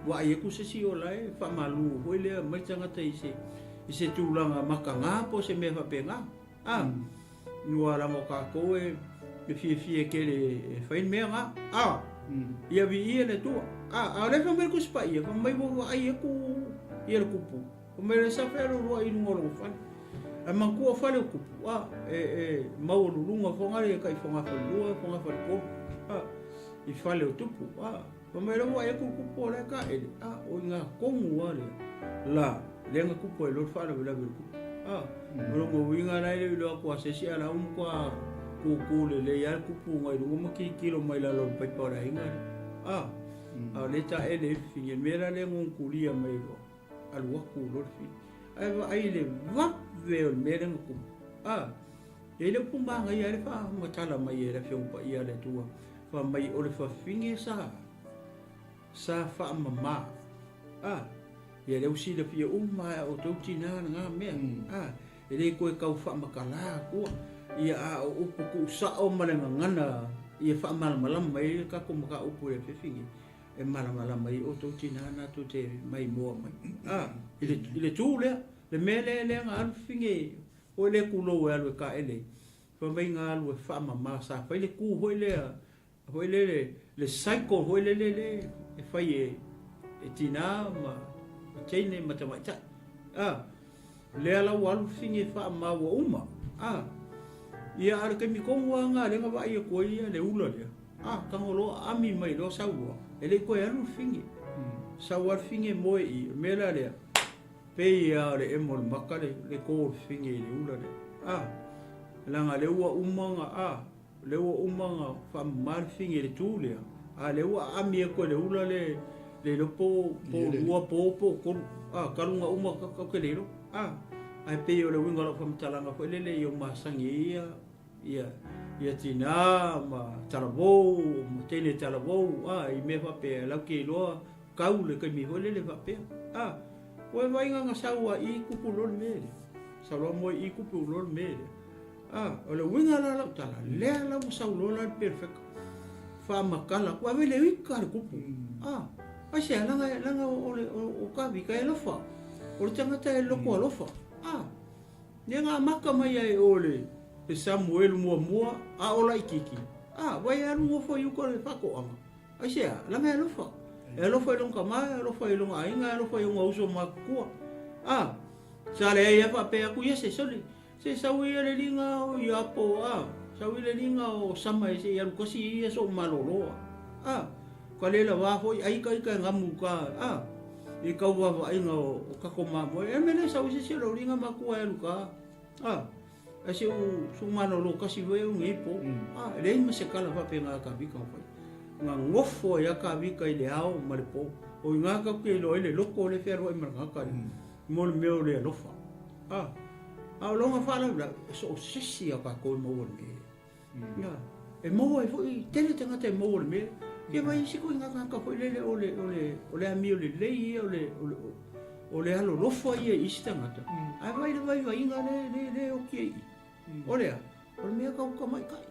vaai atu se isi o la e faamalu foi lea mai tagata i se, i se tulaga makaga po o se mea faapena. A, ua laga o tatou e fiafia tele e fai le mea na. A, ia viia le Atua. A, a o lea fai mai le Tusi Paia, fai mai ua vaai atu ia le tupu. Fai mai le sa fealoaloai i luga o lona fale. Ae manatua fale o tupu, a, e, e maualuluga foga le tai fogafalelua, fogafaletolu, a, i fale o tupu, a. Fai mai lea ua vaai atu le tupu o la e taele, a, o i ina tonu lava lea la, lea na tupu ai loa le faalavelave o le tupu. A, o lona uiga la e le o iloa atu lava se isi ae la ua matua tutu lelei lava le tupu i luga ma tilotilo mai lalo o le paipa o le aiga lea. A, a o lea e taele ai le fafine. O le mea la lea na ona tulia mai loa, alu atu loa le fili. Ae vaai i le vave o le mea lea na tupu. A, e le upu manaia ai le faamatala mai e le Afioga Paia a le Atua, fai mai o le fafine sa, sa faamama. A, ia lea ua silafia uma e a outou tina lena mea. A, e le toe tau faamatala atua. Ia a o upu tuusao ma le gagana ia faamalamalama mai ai le tatou mataupu i le afiafi nei. E malamalama ai outou tina na tou te maimoa mai. A, i le, i le tu lea, le mea lea lea na alu fafine Foi lea tulou e alu e taele, fai mai na alu e faamama, sa fai le tu foi lea, foi lele, le cycle foi lele le e fai e, e tina ma teine ma tamaitai. A, lea la ua alu fafine e faamama ua uma. A, ia a o le taimi tonu lava na lea na vaai atu ai ia le ula lea, a, tago loa aami mai loa sau loa, e le i toe alu le fafine. Sau lava le fafine moe i i, o le mea la lea, Pei a o le emo o le maka le le kō o le fafine i le ula lea. A, leaga lea ua uma ona, a, lea ua uma ona faamama le fafine i le tū lea, a lea ua aami atu e le ula le, le iloa po, po lua po po o tolu, a, talu ona uma tatou te le iloa. A, ae pei o le uiga o lau faamatalaga foi lele ia ua masani ai ia, ia, ia tinā ma talavou ma teine talavou, a, i mea faapea latou te iloa kau le taimi foi lele faapea. A, ua e vaai na sau a i kupu loa le mea lea. Sau loa moe i kupu loa le mea lea. A, o le uiga la lau tala, lea la ua sau loa la le perfeka. Faamatala atu, ave le ika le kupu. A, aisea, leaga, leaga o le, o, o Kavika e alofa. O le tagata e loto alofa. A, lea na amata mai ai o le, le Samuelu muamua, a o laitiiti. A, vai e alu nofo i uka le faatoaga. Aisea? Leaga e alofa. E alofa i lona tama, e alofa i lona aiga, e alofa i ona uso matutua. A, sa leai lava faapea atu, ia se sole, se sau ia le liga o Iapo, a, sau ia le liga o Sama e se i alu kasi ia sou malolo. A, ka le lava foi ai ka ika e gamu ka, a, i kau vaavaaiga o tatou mamoe. E mele sau i se isi o lou liga matua e alu ka. A, Ae se u su malolo kasi foi au nei po. A, e leai ma se kala faapena a Kavika o fai. Na nofo ai a Kavika i le ao ma le po. O i ina tatou te iloa ai le loko o le fealuai ma le tagata lea. Mo le mea o le alofa. A, a o lona faalavelave, e so o se isi a tatou e maua i le mea lea. Ia, e maua ai foi, tele tagata e maua i le mea lea. Ia vaai isi ituaiga tagata foi lele o le, o le, o le amio lelei ia, o le, o le, o le alolofa ia i isi tagata, ae vaai le vaivaiga lea, lea, lea e oti ai i i. O le a? O le mea tau tamaitai.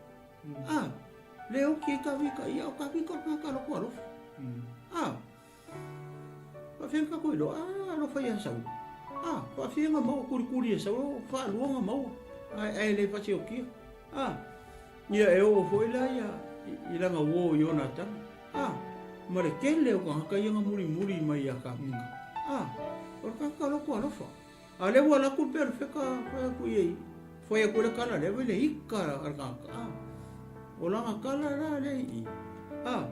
A, lea e oti ai Kavika, ia o Kavika o le tagata loko alofa. A, Faafia ka koe iloa, a alofa ia Saula. A, faafia nga maua kulikuli e Saula, faalua nga maua, ae, ae le faasiokia. A, ia e oo foi la ia i lana uo Ionatana. A, ma le tele o tagata ia na mulimuli mai ia Kavika. A, o le tagata loko alofa. A lea ua alu atu le perofeta fai atu i ai, fai atu ai le tala lea, vai le ika a le tagata. A, o lana tala la lea i i. A,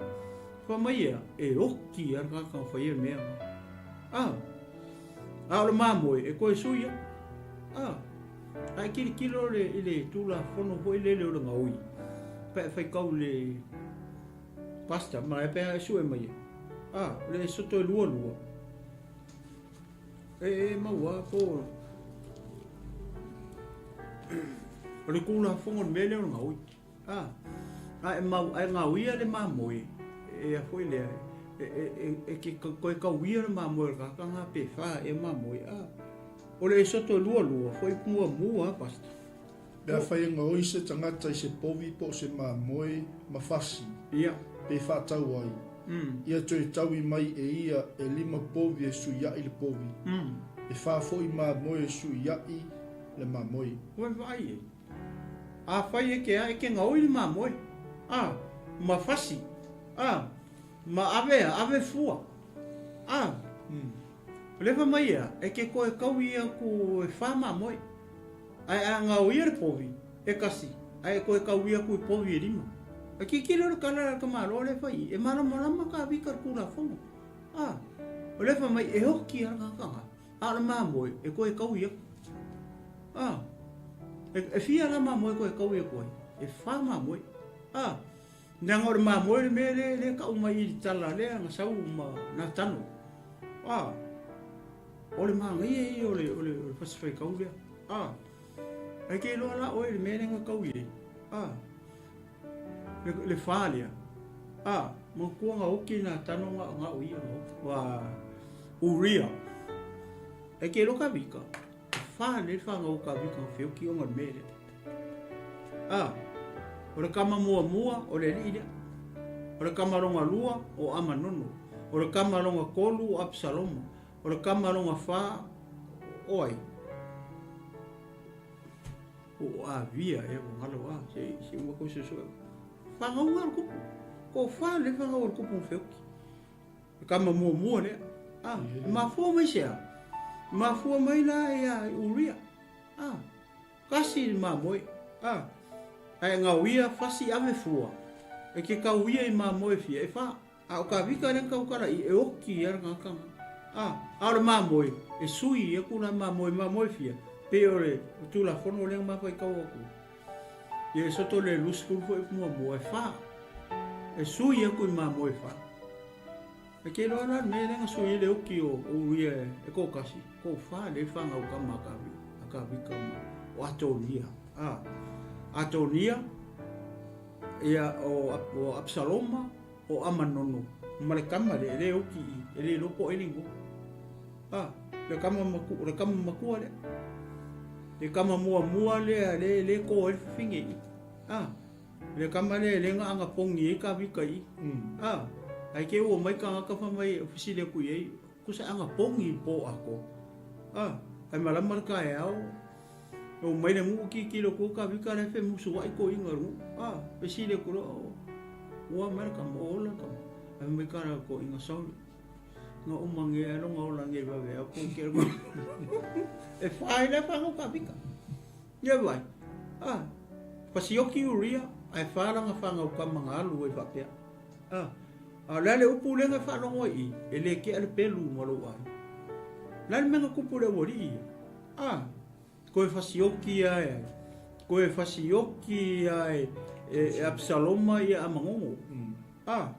fai mai ia, e oki lava le tagata na faia le mea lena. A, a o le mamoe e toe sui lava. A, a e tilotilo le, i le Tulafono foi lele o le gaoi, pe a e faitau i le pastor, ma e pe a e sue mai ai. A, o le soto e lua lua. E, e maua po o le Tulafono le mea lea o le gaoi. A, a e mau, a e gaoia le mamoe, e a foi lea, e, e, e, e ke koe kauia le mamoe o le tagata nga pe fa e mamoe. A, o le soto e lua lua, foi muamua a pastor. Pe afai e gaoi se tagata i se povi po o se mamoe ma fasi, Ia. pe faatau ai, ia toe taui mai e ia e lima povi e suiaʻi le povi, e fa foi mamoe e suiaʻi le mamoe. Ua vaai ai. Afai e ke a e ke gaoi le mamoe, a, ma fasi, a, ma ave a, ave fua, a, lefa mai ia, e ke koe kaui aku e fa mamoe. Ae a gaoia le povi, e kasi, ae e koe kaui aku i povi e lima. A kikilo le kala a le tamaloa lea e fai i, e malamalama ka vika le Tulafono. A, o lea fai mai, e oki a le kakanga, a o le mamoe, e koe kaui aku. A, e, e fia la mamoe koe kaui aku ai? E fa mamoe. A, leaga o le mamoe le mea lea, lea kau mai i le tala lea na sau ma Natano. A, O le manaia ia o le, o le, o le fasi faitau lea. A, ai ke iloa la oe le mea lea na tau i ai. A, le, le fa lea. A, manatua na oki na tano na, na o ia na oki. Wa, Uria. Ai ke iloa ka vika. Fa le fa na o ka vika na whioki o nga mea lea. A, o le kama muamua o le alii lea. O le kama longa lua o Amanono. O le kama longa kolu o Absaloma. O le kama longa fa o ai? Po o Avia ea ua galo a, se, se uma koe suesue. Whangau ngā kupu. Ko wha le whangau o le kupu wheoki. Le kama muamua lea. Ah, mafua mai se a. Mafua mai la e a Uria. Ah, kasi le mamoe. Ah, ae ngauia fasi ave fua. E ke kauia i mamoe fia e wha. A o ka vika lea na tautala i e oki a le tagata A, a o le mamoe, e sui aku la mamoe, mamoe fia, pei o le Tulafono lea na mafaitau atu. Ia e soto le 20 foi muamua e fa. E sui aku i mamoe fa. E ke loa la le mea lea na sui ai le oki o Uria e toatasi, ko fa le fanau kama a ka a ka vika ma o Atonia. A, Atonia, ia o, o Absaloma, o Amanono, ma le kama lea, e le oki i, e le iloa po o ai le igoa. A, le kama maku, le kama makua lea. Le kama muamua lea, le, le ko ai le fafine i. A, le kama lea, le nga anga pongi ai ka vika i. A, ai ke ua mai kangaka fa mai e fesili aku i ai, kusa anga pongi po ako. A, ai malama le kaeao, O mai le nuu ki ki lo ko ka vika le fe musu wai ko inga ru. A, fesili aku loa, o, ua mai le kama, o ola le kama. Ai mai ka ra ko inga sauli. Nga uma nge alo nga ola nge vave au ko ke ko. E whai le whanau ka vika. Ia vai. A, pasioki uria, ai whāranga whangau kama ngā alu e whapea. A, a le ale upu lenga whalongo i, e le ke ale pelu ma lou ai. Le ale menga kupu le uari ia. A, koe fasioki ai ai. Koe fasioki ai e, e Absaloma ia Amangongo. A,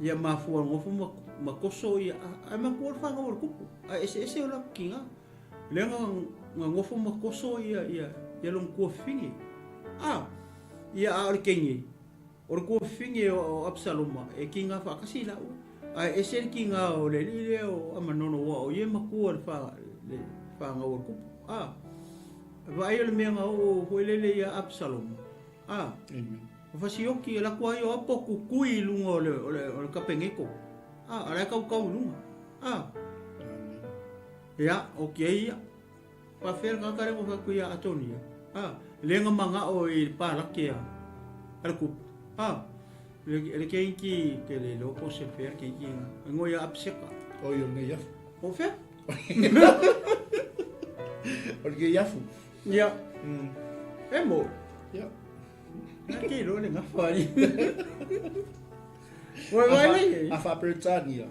ia mafua ngofo ma, ma koso ia, a, ai makua le whangau o le kupu. A ese ese o la kinga. Lea nga, nga ngofo ma koso ia, ia, ia long kua whingi. A, ia a o le kengi. O le kofine o Absaloma e kinga faatasi i laua, ae ese le kinga o le alii lea o Amanono aua o ia e matua le fa, le fanau a le kupu. A, vaai o le mea na oo foi lele ia Absaloma. A, Amen. o fasioki e lako ai o apo kukui i luga o le, o le, o le kapeneko. A, a la e kaukau i luga. A, Ia, okay ia. Faafea le tagata lea ua fai atu ia Atonia? A, le na manao i le palake a le tupu. A, le keiki ke le iloa po o se fea le keiki lena. E igoa ia Apiseka. Oi, o lenei afu. Po o fea? O lenei afu. Ia. E mo. Ia. Na ke iloa le gafa ai. Oi, vai nei. A faa-Peretania.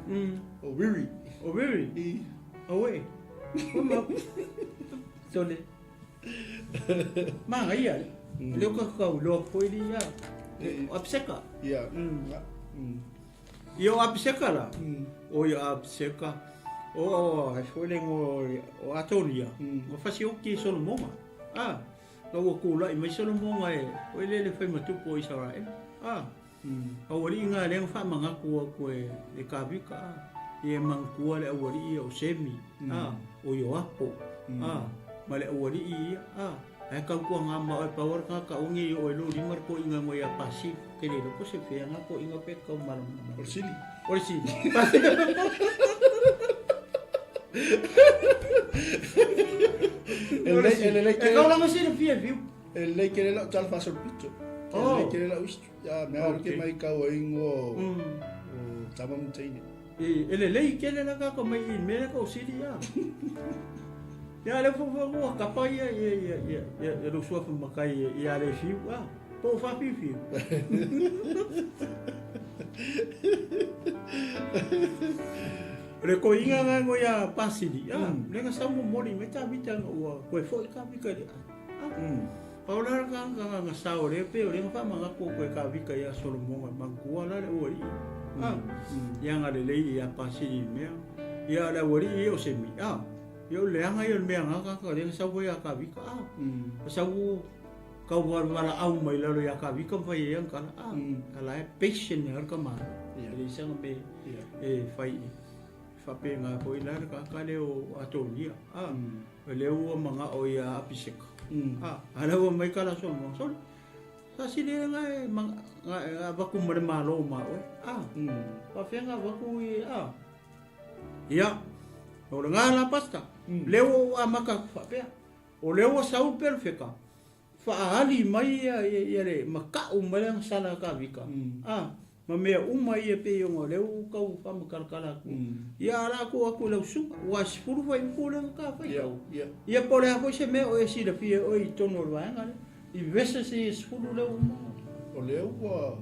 O Wiri. O Wiri? I. Auē. Sole. Manaia le. Lea ua tau iloa atu foi ia. O Apiseka. Ia. Ia o Apiseka la. O ia Apiseka. O ai foi le igoa o Atonia. Ua fasioki i Solomona. A. La ua tulai mai Solomona e foi lea le fai matupu o Isaraela. A. Aualii na lea na faamanatu atu e le Kavika, a, ia e manatua le aualii ia o Semi, a, o Ioapo, a, ma le aualii ia, a, ae tautuaga ma oe pau a le tagata aua ne i oo ai lou lima le toeaina noa ia Pasili. Ou te le iloa po o se fea na toeaina pe tau malamalama. O le sili. O le sili. E lelei, e lelei E kau lava silafia e fiu. E lelei tele lau tala faasolopito. E lelei tele lau history. Ia, mea okay. Ke mai kau ai ngo o tama ma teine. E lelei tele la ka mai i mea ka o sili ia. Ia le fo fo ua kapa ia ia ia ia ia ia lo sua makai ia le fiu a. Po fa fiu fiu. Le koiga nga ngo ia pasili. Ah, le nga sau mo moli me ta vita ua koe foi ka vika le. Pau la le tagata na sao lea pei o lea na faamanatu atu e Kavika ia Solomona, manatua la le aualii. Ia agalelei ia pasili i le mea. Ia le aualii ia o Semi, ia o le leaga ia o le mea na tagata lea na sau ai ia Kavika, na sau tau valaau mai lalo ia Kavika ma fai ai ana tala, a la e patient lava le tama, e leai sana mea e fai i faapena foi la le tagata lea o Atonia. O lea ua manao ia Apiseka. A, a lea ua mai kala Solomona, sole, sa sili e nga e nga avatu ma le Malo ma oe. A, faafefea nga avatu i, a. Ia, o le nga la pasta, lea ua ou amata atu faapea. O lea ua sau le pelofeka, faaali mai ia ia le mata'u mai le agasala a Kavika, a, ma mea uma ia pei ona o lea ua tau faamatalatala atu. Ia ala atu atu i lau susuga, ua 10 fuaiupu lea na ta faitau. Ia po o le a foi se mea o e silafia e oe i totonu o le vaega lea, i verses ia e 10 lea ua uma ona. O lea ua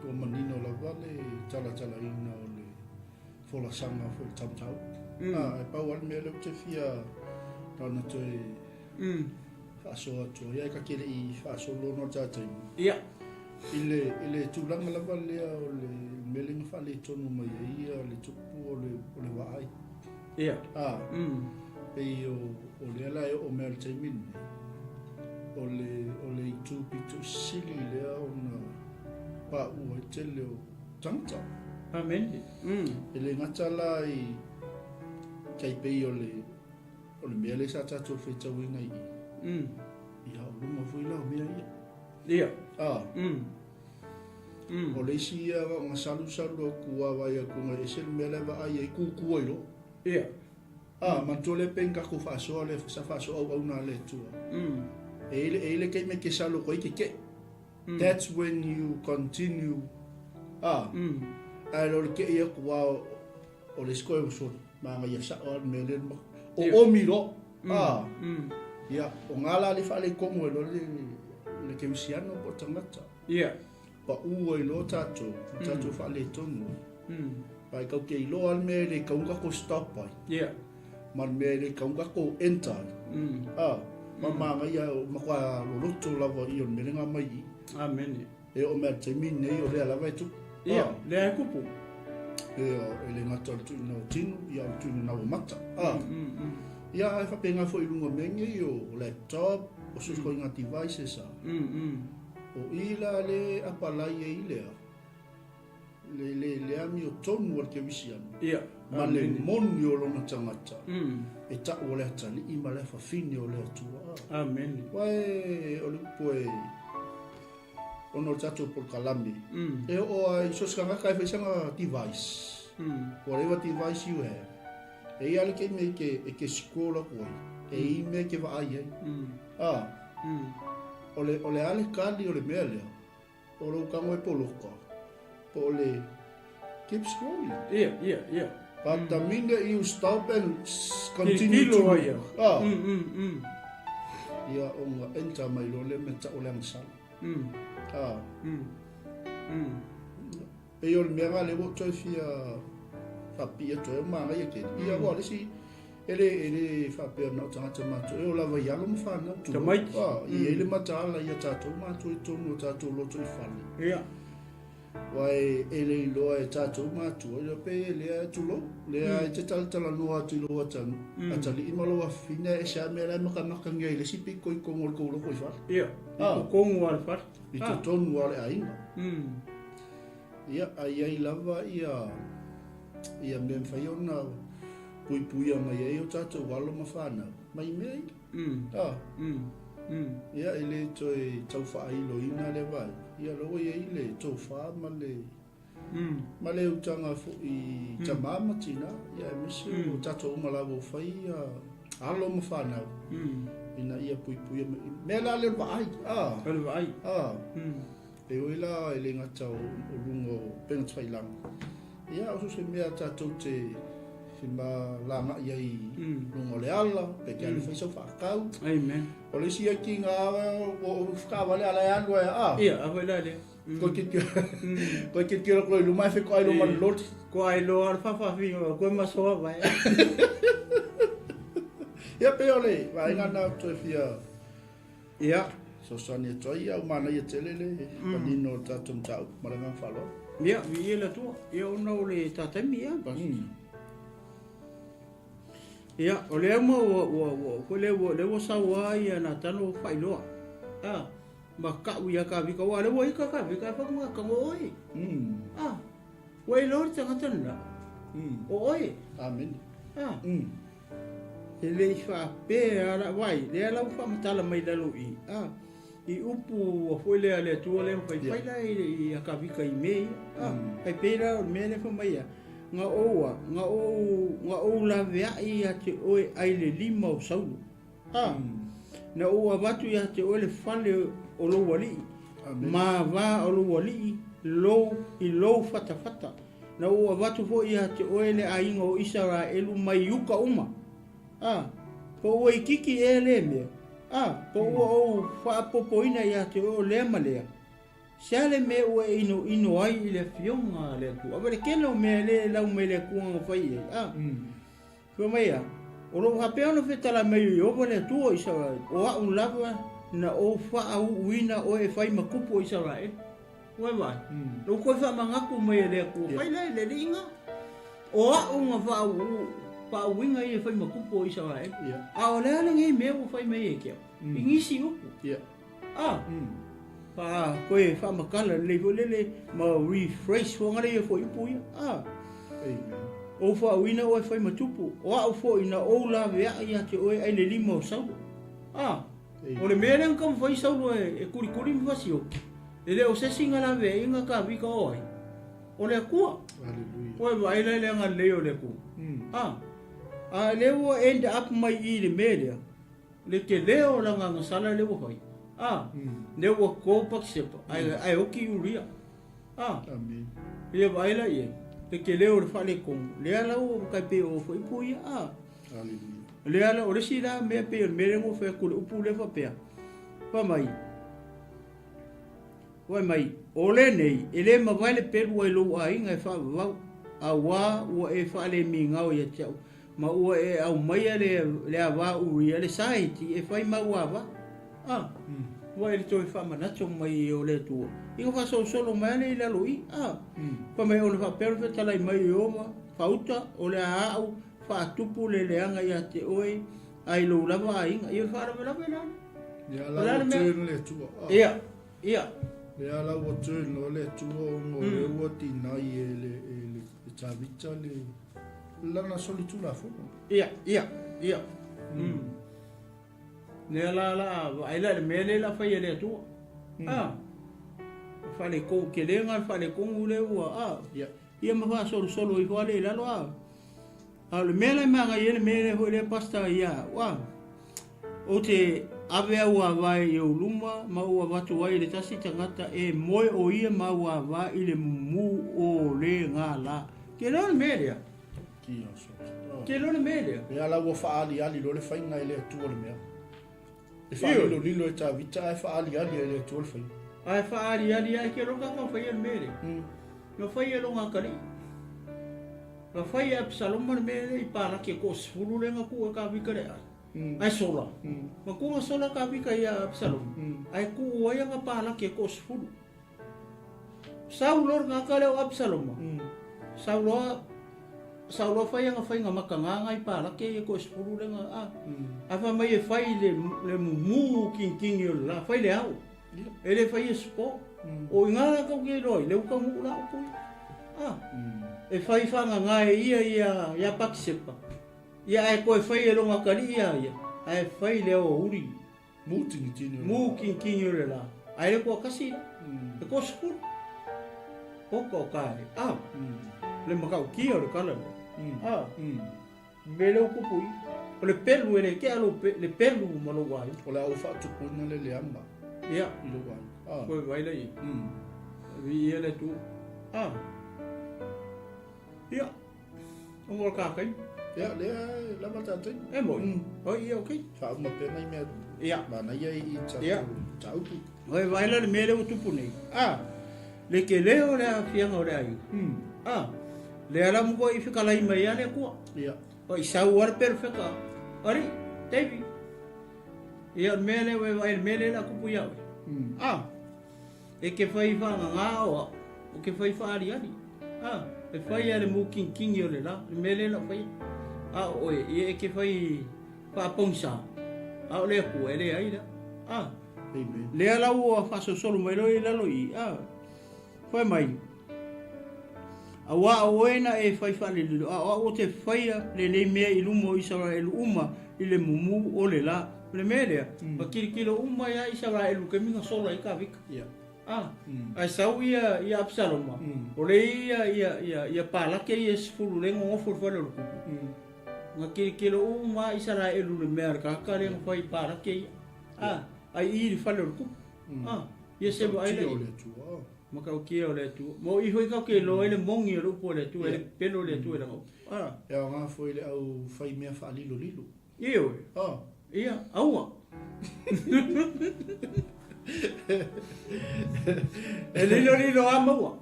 ua manino lava le talatalaina o le folasaga foi i le tautau. A, e pau lava le mea lea ou te fia na ona toe faasoa atu ai, ae ta te le i faasolo ona o le ta taimi. Ia. I le, i le tulaga lava lea o le mea lea na faaletonu mai ai ia le tupu o le, o le vaai. Ia. A, pei o, o lea la e oo mai i le taimi lenei, o le, o le itu pito sili lea ona paʻu ai tele o tagata. Amen. E le gata la i tai pei o le, O le mea lea sa tatou faitauina i i. Ia, o luga foi la o mea ia. Ia. A. O le isi ia na salusalu atu a vaai atu na ese le mea la e vaai ai kuku ai loa. Ia. A, manatua lea pe ni tatou faasoa lea sa faasoa auauna a le Atua. E i ai le taimi e te salu atu ai te tei. That's when you continue. A. Ae le o le tei atu a O le isi koe ua soli, manaia sao lava le mea lea ma o omi loa. Ah. Ia, o ngā la le faaletonu ai loa le le kerisiano po o tagata. Ia. Pau ai loa tatou, tatou faaletonu ai. Ae kau te iloa le mea e le kau tatou stop ai. Ia. Ma le mea e le kau tatou enter ai. Ah, ma manaia o matua loloto lava ia o le mea lea na aumai i i. Amene. E oo mai i le taimi lenei o lea lava e tupu. Ia, lea e tupu. E le gata o le tuuina o tino, ia o le tuuina o mata. Ia, ae faapena foi i luga o mea nei o laptop, o so o se ituaiga devices a. O i la le apalai ai lea, le amiotonu a le kerisiano. Ia. Ma le moni o lona tagata, e ta'u o le atalii ma le afafine o le Atua. Amene. Aua o le upu e Ona o le tatou polokalame, e oo lava i so o se tagata e fai sana device. Whatever device you have, E i ai le taimi e te scroll atu ai, e i ai mea e te vaai ai. A, o le, o le a le kali o le mea lea, o lou tago e poloka, po o le keep scrolling. Ia, ia, ia. But the minute you stop and continue to look, a, ia ona enter mai loa lea mea tau o le agasala. A, pei o le mea lena lea ua ou toe fia faapipii atu ai o manaia tele. Ia aua o le isi, e le, e le faapea na o tagata matutua, e oo lava i alo ma fanau, tulou. Tamaiti. A, e i ai le mataala ia tatou matua i totonu o tatou loto i fale. Ia. Aua e le iloa e tatou matua, ia pe lea, tulou, lea e te talatalanoa atu i lou atalii ma lou afafine, ae ese lava mea la e matamatagia i le isi pito i totonu o le tou loto i fale. Ia, i totonu lava o le fale. I totonu lava o le aiga. Ia, a i ai lava ia ia mea e mafai ona puipuia mai ai o tatou alo ma fanau mai mea ia. Ah. Ia, e le toe tau faailoina lea vaega. Ia, o lea ua i ai le tofa ma le ma le utaga foi i tama ma tina, ia aemaise o tatou uma lava ua fai alo ma fanau ina ia puipuia mai. Mea la lea o le vaai. Ah. O le vaai. Ah. E ui la e le gata o luga o upega tafailagi, ia o so o se mea tatou te femalagai ai i luga o le ala, pe te alu e fai sau faatau. Amen. O le isi ai tiga ua ou taavale a la e alu ai a. Ia, a foi la lea. Koe tilotilo, koe tilotilo atu loa i luma ae fetoai loa ma le loli. Koe ai loa le faafaafina o koe masoa vai. Ia pei o le vaega lena ou toe fia Ia. Fesoasoani atu ai, ia ua manaia tele le manino o le tatou mataupu ma le agaga faaaloalo. Ia, viia le Atua. Ia ona o le ta taimi ia, Pastor. Ia, o lea uma ua, ua, ua, foi lea ua, lea ua sau lava ia Natano faailoa. A, ma kau ia Kavika, aua o lea ua ika Kavika, e fai atu ka ngo oe. A, ua iloa le tagata lena. O oe. Amene. A. E le i faapea lava, vaai, lea la ua faamatala mai lalo i i, a, i upu ua foi lea a le Atua lea ua faifai la i a Kavika i mea ia, a, ai pei la o le mea lea fai mai ia, na ou a, na ou, na ou laveai ia te oe ai le lima o Saulo, a, na ou avatu ia te oe le fale o lou alii, ma va o lou alii lou, i lou fatafata. Na ou avatu foi ia te oe le aiga o Isaraelu mai uka uma. A, po ua itiiti ea lea mea? A, po ua ou faapopoina ia te oe o lea ma lea? Se a le mea ua e inoino ai i le Afioga a le Atua? Ava le tele o mea lea e lau mai le Atua na fai i ai. A, fai mai ia, o lo o faapea ona fetalai mai o Ieova le Atua o Isaraelu, o a'u lava na ou faauuina oe e fai ma tupu o Isaraelu. Ua vaai, lou toe faamanatu mai e le Atua, fai lea i le alii o a'u na faauuina ia e fai ma tupu o Isaraelu. A o le a lenei mea ua fai mai e te au? I nisi upu. A, fa toe faamatala lelei foi lele ma rephrase foi lea foi upu ia. A, ou faauuina oe e fai ma tupu, o a'u foi na ou laveai ia te oe ai le lima o Saulo. A, o le mea lea na taumafai Saulo e kulikuli ma fasioki. E le o se isi na laveaiga Kavika o ai? O le Atua. Hallelujah. Ua vaai la i le agalelei o le Atua. A, a lea ua end up mai i le mea lea, le tele o lana agasala lea ua fai. A, lea ua ko Patisepa, ae oti Uria. A, Amen. Ia vaai la i ai, le tele o le faaletonu, lea la ua tai pei o foi upu ia. A, Hallelujah. lea la, o le isi la mea pei o le mea lea ua fai atu le upu lea faapea, fai mai, Fai mai, o lenei, e le mavae le pelu ai lou aiga e faavavau, auā ua e faalemigao ia te au, ma ua e aumaia le avā Uria le Saiti e fai mau avā. A, ua e le toe faamanatu mai o le Atua, ina faasolosolo mai a le i lalo i, a, fai mai ona faapea ona fetalai mai o Ieova, Fauta, o le a a'u faatupu le leaga ia te oe ai lou lava aiga. Ia o le faalavelave la. Ia la ua turn le Atua. Ia, ia. Lea la ua turn loa le Atua ona o lea ua deny e le e Tavita le lana solitulafono. Ia, ia, ia. Lea la la vaai la i le mea lea la fai e le Atua. Ah. Faaletonu tele na faaletonu lea ua ah. Ia. Ia ma faasolosolo ifo lea i lalo ah. A o le mea la e magaia ai le mea lea foi lea Pastor ia au a, ou te ave au ava i ou luma ma ou avatu ai i le tasi tagata e moe o ia ma au ava i le mumu o le gala. Ke loa le mea lea. Ke loa le mea lea. Lea la ua faaaliali loa le faiga e le Atua le mea. E faalilolilo e Tavita ae faaaliali e le Atua le faiga. Ae faaaliali ae ke loa kaka faia le mea lea. Na fai e lona atalii. Na fai e Apisaloma le mea lea i palaki e toasefulu lea na tuu e Tavita le ai. Ae sola. Na tuu na sola Tavita ia Apisaloma, ae tuu ai ana palaki e toasefulu. Sau loa le tagata lea o Apisaloma, sau loa, sau loa fai ana faiga matagaga i palaki ia e toasefulu lea na, a. Ae fai mai e fai le, le mumu kingkingi o le la, fai le ao. E le faia se po. O i ina la tou te iloa ai, lea ua taunuu la upu ia. A, e fai faagaga e ia ia ia Patisepa, ia ae toe fai e lona atalii ia ia, ae fai le aoauli. Mu tingitini o le la. Mu tingitini o le la. Ae le toatasi la, e toasefulu. Oka o ka e, a, le matautia o le tala lea. A. Mea lea ua tupu i. O le pelu e le tea lou pe, le pelu ma lou aiga. O le a ou faatupuina le leaga. Ia. I lou aiga. Ah. Koe vai la i. Vi ia le tu. Ah. Ia. O ngol ka kai. Ia, lea lava tātou. E moi. O ia okay. Whauma pena i mea. Ia. Mana ia i Ia. tāupu. Oi vai la le mea lea ua tupu nei. Ah. Le ke leo le aafiaga o le aiga. Ah. Lea la mo i fekalai mai a le Atua. Ia. O i sau a le perofeta. Ari, David. Ia o le mea lea ua e vaai i le mea lea la tupu ia oe. Ah. E ke fai whaanganga o au, o ke fai whaariari. Ah, e fai a le mūkingingi o le la, le mea lea la o fai. A o oe, ia e ke fai whaapongisa. A o le Atua, e le ai la. Ah. Amen. Lea la ua faasolosolo mai loa i lalo i, ah. Fai mai, Auā o oe na e fai faalililo, a o au ou te faia lenei mea i luma o Isaraelu uma i le mumu o le la. O le mea lea, na tilotilo uma ia Isaraelu i taimi na sola ai Tavita. A, ae sau ia, ia Apisaloma, o le ia, ia, ia, ia palake ia e sefulu le nonofo i le fale o le tupu. Na tilotilo uma Isaraelu i le mea a le tagata lea na fai i palake ia. A, ai i i le fale o le tupu. A, ia se vaai la i. Matautia o le Atua. Ma o i foi kau ke iloa ai le moni o le upu a le Atua, e le pepelo le Atua i lana upu. A. E aoga foi le au fai mea faalilolilo. Ioe. A. Ia, aua. E lilolilo lava maua.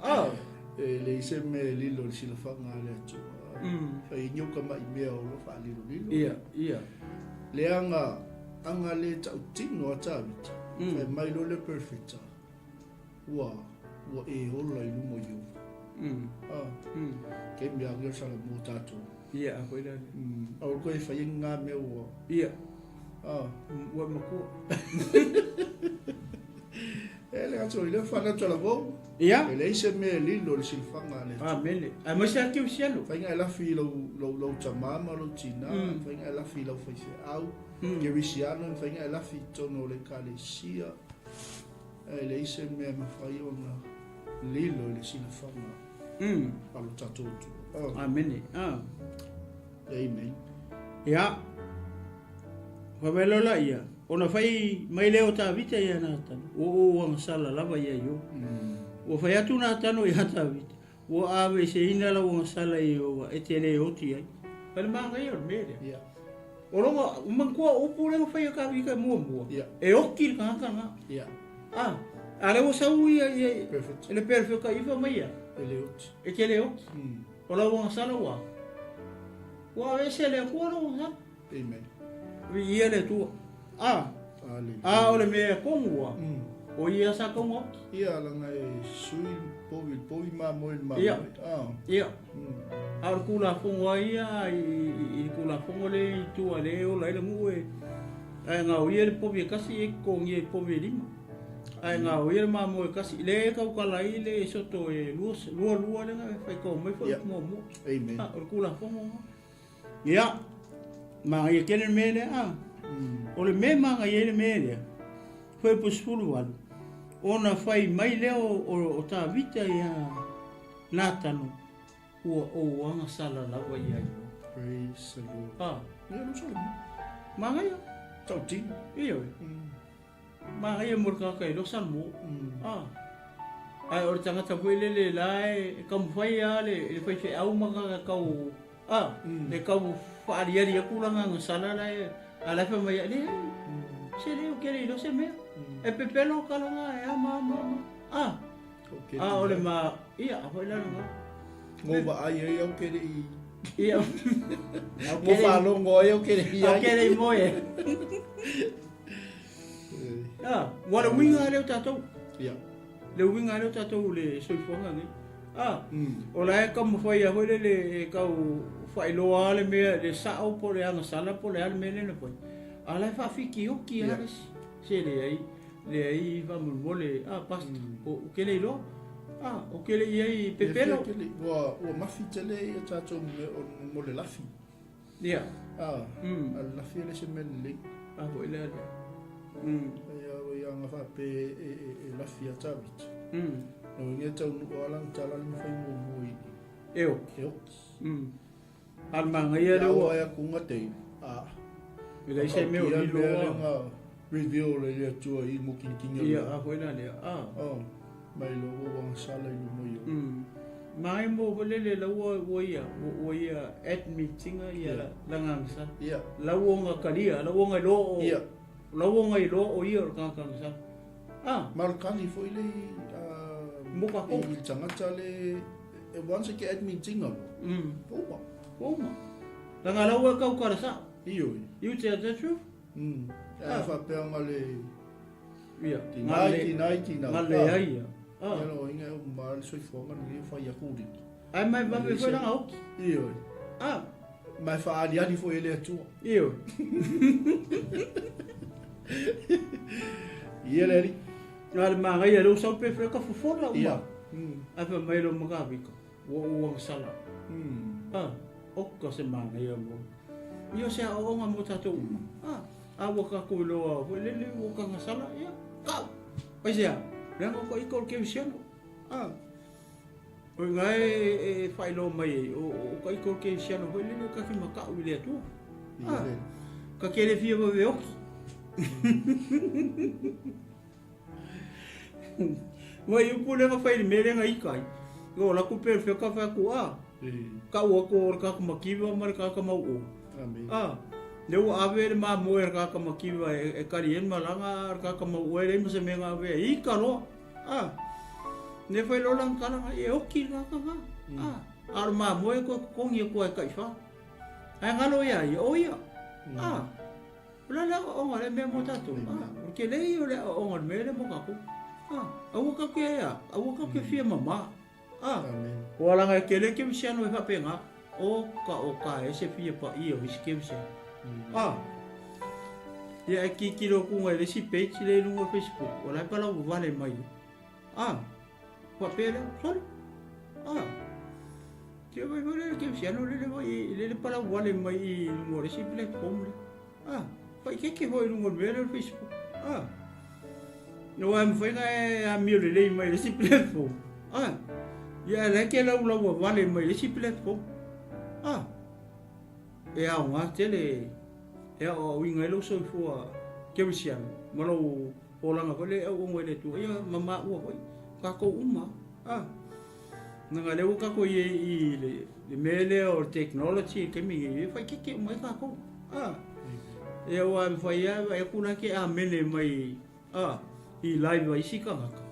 A. E leai se mea e lilo i le silafaga a le Atua. Fai niu ka mai mea o lo faalilolilo. Ia, ia. Leaga aga le tautino a Tavita. Fai mai loa le perfecta. Ua, ua e ola i luma o Ieova. Ah, kei mea ake o sala mo tātou. Ia, a koe lea. Aua koe e whai e ngā mea ua. Ia. Ah. Ua makua. E le atu i le whana tala vau. Ia. E leai se mea e lilo le silafaga a le Atua. Amene. Aemaise lava Kerisiano. Faiga e lafi i lou, lou, lou tamā ma lou tinā, faiga e lafi i lau faifeau, Kerisiano, faiga e lafi i totonu o le Ekalesia. E leai se mea e mafai ona lilo i le silafaga a lo tatou Atua. Oh. Amene. Ah. Amen. Ia. Whawelo la ia. Ona whai mai lea o Tavita ia Natano. Ua ou agasala lava ia i o. Ua whai atu Natano ia Tavita. Ua aveeseina lau agasala i Ieova e te le oti ai. Whai le māngaia o le mea lea. Yeah. O longa, manatua o upu lea na whai a Tavita muamua. Yeah. E oti le tagata na. Yeah. Ah, a lea ua sau ia, ia, Perfect. le perfect i wha mai ia. E le oti. E te le oti. O lau agasala ua. Ua aveese e le Atua lou agasala. Amen. Viia le Atua. A. Hallelujah. A o le mea e komu ua. O ia sa kaunga oti. Ia langa e sui povi povi mamoe le mamoe. Ia. Ah. Ia. A o le Tulafono lava ia i le Tulafono lea i tua lea e ola ai le nuu e ae gaoia le povi e tasi e totogia i povi e lima. Ae gaoia le mamoe e tasi lea e tautala ai le soto e lua lua lua lea na faitau mai foi Ia. muamua. Amen. A o le Tulafono lena. Ia, manaia tele le mea lea, a. O le mea e manaia ai le mea lea, Fuaiupu 18, ona fai mai lea o, o, o Tavita ia Natano. Ua ou agasala lava ia iloa. Praise the Lord. Ah. Ia lo Solomon. Magaia. Tautino. Ioe. Magaia mo le tagata iloa Salmo. Ah. Ae o le tagata foi lele la e taumafai lava le faifeau ma kau ah, le kau faaliali atu lana agasala la e a la e fai mai ai, leai, se le ou te le iloa se mea. E pepelo ka lana e a ma ma ma. Ah. A o le ma, ia, a foi la lena. Ngo vaai ai au ke le i. Ia. Ngo faalogo ai au ke le i ai. Au ke le i moe. Ah, ua le uiga lea o tatou. Ia. Le uiga lea o tatou le soifuaga nei. Ah, o la e taumafai lava foi lele e tau faailoa le mea le sao po o le agasala po o le a le mea lea na fai. A o la e faafitioki lava le isi. Se leai. Leai faamolemole, ah, pastor, ou te le iloa. Ah, ou te le i ai pepelo. Ua, ua mafi tele ia tatou mo le lafi. Ia. Ah, a le lafi e le se mea lelei. A foi lea lea. Ia, o ia anga whaape e lafi a Taviti. No inge tau nu'u ala tala le mawhai muamua i. E oki. E oki. A le manaia lea ua. Ia aku nga te. A. E leai se mea o lilo a. Reveal e le Atua i mo kinikinia. Ia, a foi la lea. A. Oh. Mai lo ua agasala i luma i o. Mai mo foi lele la ua ua ia ua ia admitting ia la agasala. Ia. La ua nga kalia, la ua nga iloa o. Ia. La ua nga iloa o ia o le tagata agasala. A. Ma o le kali foi le Mo kākou. I le tagata le e once ke admitting lo. Ua uma. Ua uma. Leaga la ua kau kala sao. Ioe. You tell the truth. A faapea nga le. Ia. Tinai, tinai, tinai. Nga le ai ia. Ia lo inga o ma le soifuaga lenei o fai aku liki. Ai mai vave foi langa oki. Ioe. A. Ma e faaliali foi e le Atua. Ioe. Ia le alii. A le manaia lea ua sau pe ka fofola uma. Ia. Ae fai mai lo makavika. Ua ou agasala. A. Oka se manaia mo. Ia se aoaoga mo tatou uma. A. A ua tatou iloa foi lele ua ka agasala. Ia. Kau. Aisea? Leaga o ka ika o le kerisiano. A. O ina e faailoa mai ai, o ka ika o le kerisiano foi lele ka te makaʻu i le Atua. A. Ka te le fia vave oki. Ua i upu lea na fai i le mea lea na ika ai. O la ku pe fea ka fai atu, a, kau aku o le kaka makiwa ma le kaka mauʻo. A, lea ua ave le mamoe a le kaka makiwa e kali ai le malaga, a o le kaka mauʻo e leai ma se mea na ave ai, ika loa. A, ne fai loa lana tala, e oki le kaka na. A, a o le mamoe koe totogi atu ai taifa. Ae galo ia ia, o ia. A, O le a le aoaoga o lea mea mo tatou? A, o le tele ia o le aoaoga o le mea lea mo tatou. A, aua tatou te a, aua tatou te fia mamā. A, ua laga e tele kerisiano e faapena, o ka o ka e se fia paia o isi kerisiano. A, ia e tilotilo atu i le isi page lea i luga o Facebook, o la e palau vavale mai. A, faapea lea, sole. A, te vai foi le kerisiano lele vai, lele palau vale mai i luga o le isi platform lea. A, faaeteete foi i luga o le mea lea o le Facebook. A, aua e mafai ona e amio lelei mai i le isi platform. A, ia ae la e te laulauavale mai i le isi platform. A, e aoga tele e aoaoina ai lou soifua kerisiano ma lou olaga foi lea e auauna i le Atua, ia ma maua foi tatou uma. A, leaga lea ua tatou i ai i le mea lea o le technology i le taimi nei, e faaeteete uma ai tatou. A, ia aua e mafai lava e vaai atu la ke amene mai a i live a isi tagata.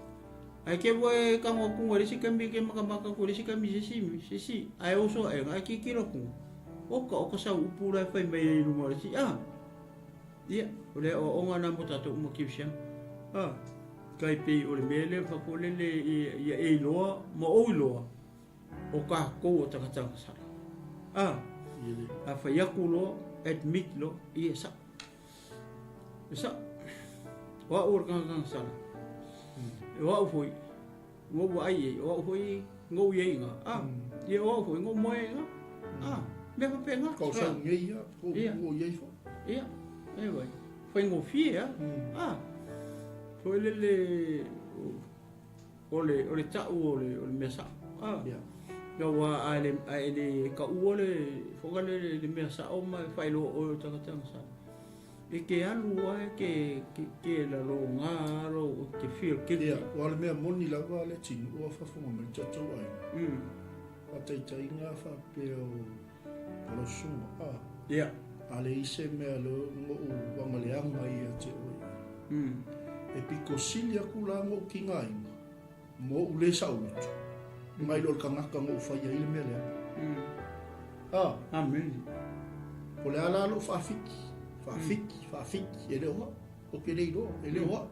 Ae te ua e tago atu i le isi taimi ke matamata atu i le isi taimi i se isi se isi ae oso aʻega ae tilotilo atu oka oka sau upu la e fai mai ai i luga o le isi a. Ia, o le aoaoga lena mo tatou uma kerisiano. A, tai pei o le mea lea faafoe lele ia e iloa ma ou iloa o tatou o tagata agasala. A, a fai atu loa, admit loa, ia e sao. E sao. O au o le tagata agasala. O au foi, ua ou vaai i ai, o au foi na ou i ai i ina. A, ia o au foi na ou moe ai i ina. A, mea faapena. Kau sau nei ia, ko ua i ai foi. Ia, e vai. Faigofie lava. A, foi lele o le, o le tau o le, o le mea sao. A, Ia. Aua a le, a e le kaua le foka le, le mea sao ma e faailoa oe o tagata agasala. E ke alu lava e ke, ke, ke laloga lou, e te feel guilty. Ia, aua o le mea moni lava le atunuu a faafofoga mai le tatou aiga. Faataitaiga faapea o lau susuga, a. Ia. A leai se mea lea na ou agaleaga ai ia te oe. E pito sili atu la na ou tigaina. Ma ou le saoloto, nai lo le tagata na ou faia ai le mea lea. Ah. Amen. Po o le a la lou faafiki, faafiki, faafiki, e le o au. Ou te le iloa, e le o au.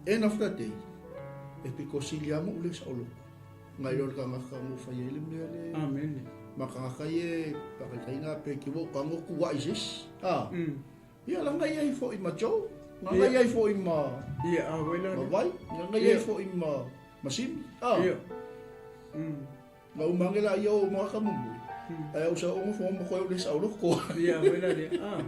End of the day, e pito sili lava na ou le saoloto, nai lo le tagata na ou faia ai le mea lea. Amen. Ma tagata ia e faataitaiga pe te ua ou tago tuuai i se isi. Ah. Ia, leaga i ai foi ma Joe, leaga i ai foi ma Ia, a wai la. Ma Vai, leaga i ai foi ma ma Simi. Ah. Ia. Na umange la ia o mga kamumu. Ai au sa ongo fo mo koe le sa loko. Ia, wai la le. Ah.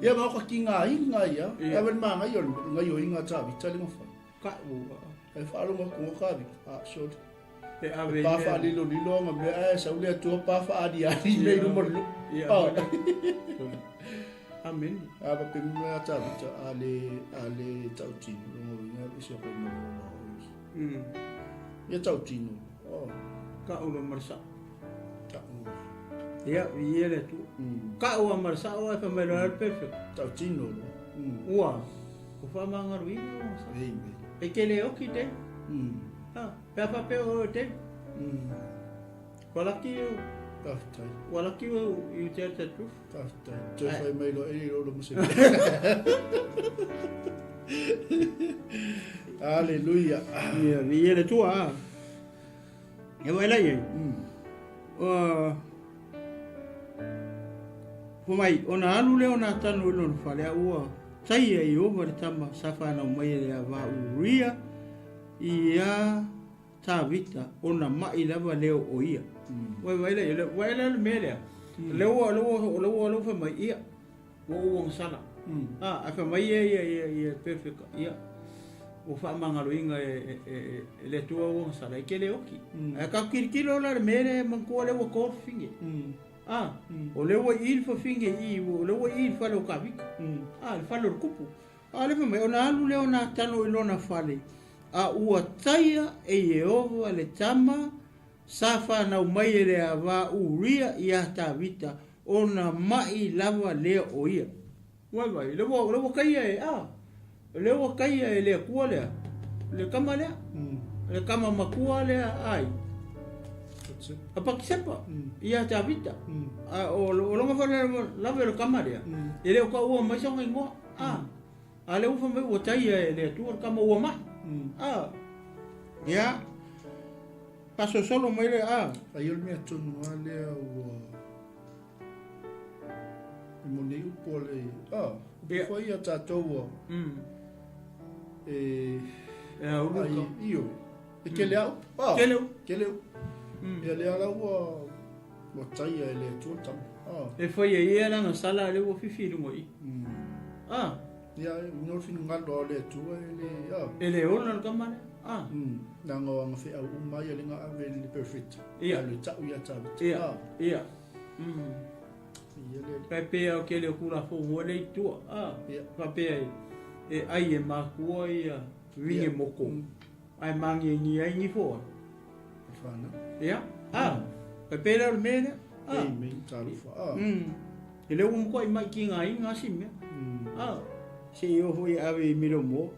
Ia ma ka ki ngā inga ia. Ia wel ma ngai o ngai o inga ta vi tali ngofa. Ka u. E whaalonga ko ka vi. Ah, sorry. E ave i mea. Pa lilo lilo anga mea e sau le atua pa wha ali ali me i luma lilo. Ia, Oh. Amen. A pa pe mea ta vita a le a le tautino longo inga isi o koe mo mo Ia tautino. Oh. Ka ulo marsa. Ka ulo. Ia, i le tu. Ka ua marsa o e fa mai lo perfect. Tautino lo. Ua. Ko wha mangaruina o sa. Amen. E ke le oki te. Ha, pe a faapea oe o Dave. Kua laki au. Faafetai. Ua laki au you tell the truth. Faafetai. Toe fai mai loa e le lo mo se. Hallelujah. Ia, ia le tua a. E wai lai e. Fai mai, ona alu lea o Natano i lona fale, a ua taia e Ieova le tama sa fanau mai e le ava Uria iā Tavita, ona maʻi lava lea o ia. Ua vaai lea, vaai lea le mea lea, lea ua, lea ua, lea ua, lea ua fai mai, ia, ua ou agasala. A, ae fai mai ia, ia, ia, ia, perfect, ia, ua faamagaloina e, e, e, e le Atua ua agasala, e te le oki. Ae tatou tilotilo la i le mea lea, manatua lea ua to le fafine. A, o lea ua i i le fafine i i, o lea ua i i le fale o Tavita. A, le fale o le tupu. A o lea fai mai, ona alu lea o Natano i lona fale, a ua taia e Ieova le tama sa fanau mai e le ava Uria iā Tavita, ona maʻi lava lea o ia. Vaivai, lea ua, lea ua taia e, a, lea ua taia e le Atua lea, le tama lea, le tama matua lea ai. A Patisepa, iā Tavita. A o, o lona fale lava o le tama lea, e le o taua mai sona igoa. A, a lea ua fai mai ua taia e le Atua le tama ua maʻi. A, ia, faasolosolo mai lea, a. Ai o le mea tonu lava lea ua e moni ai upu a le, a, upu foi ia tatou ua e, E a ulu ai, ka. ioe, e kele a upu, a, Kele upu. kele upu. Ia lea la ua, ua taia e le Atua le tama, a. E fai e ia lana sala lea ua fifi i luga i i. A. Ia, no le finagalo a le Atua e le, a. E le ola le tama lea, a. Leaga o aga feau uma ia le ga ave i le perfect. Ia. A le tau ia Tavita. Ia, ia. Ia le. Kai pea o kele o Tulafono e le i tua, a. Ia. Faapea e, e ai e makua ia vine moko. Ae magiagia ai nifo ai. E whanau. Ia, a. Kai pea o le mea lea, a. Amen, talofa, a. E le ua matua i mai ki ngā inga asi mea. A, se i oho i ave i miro mo.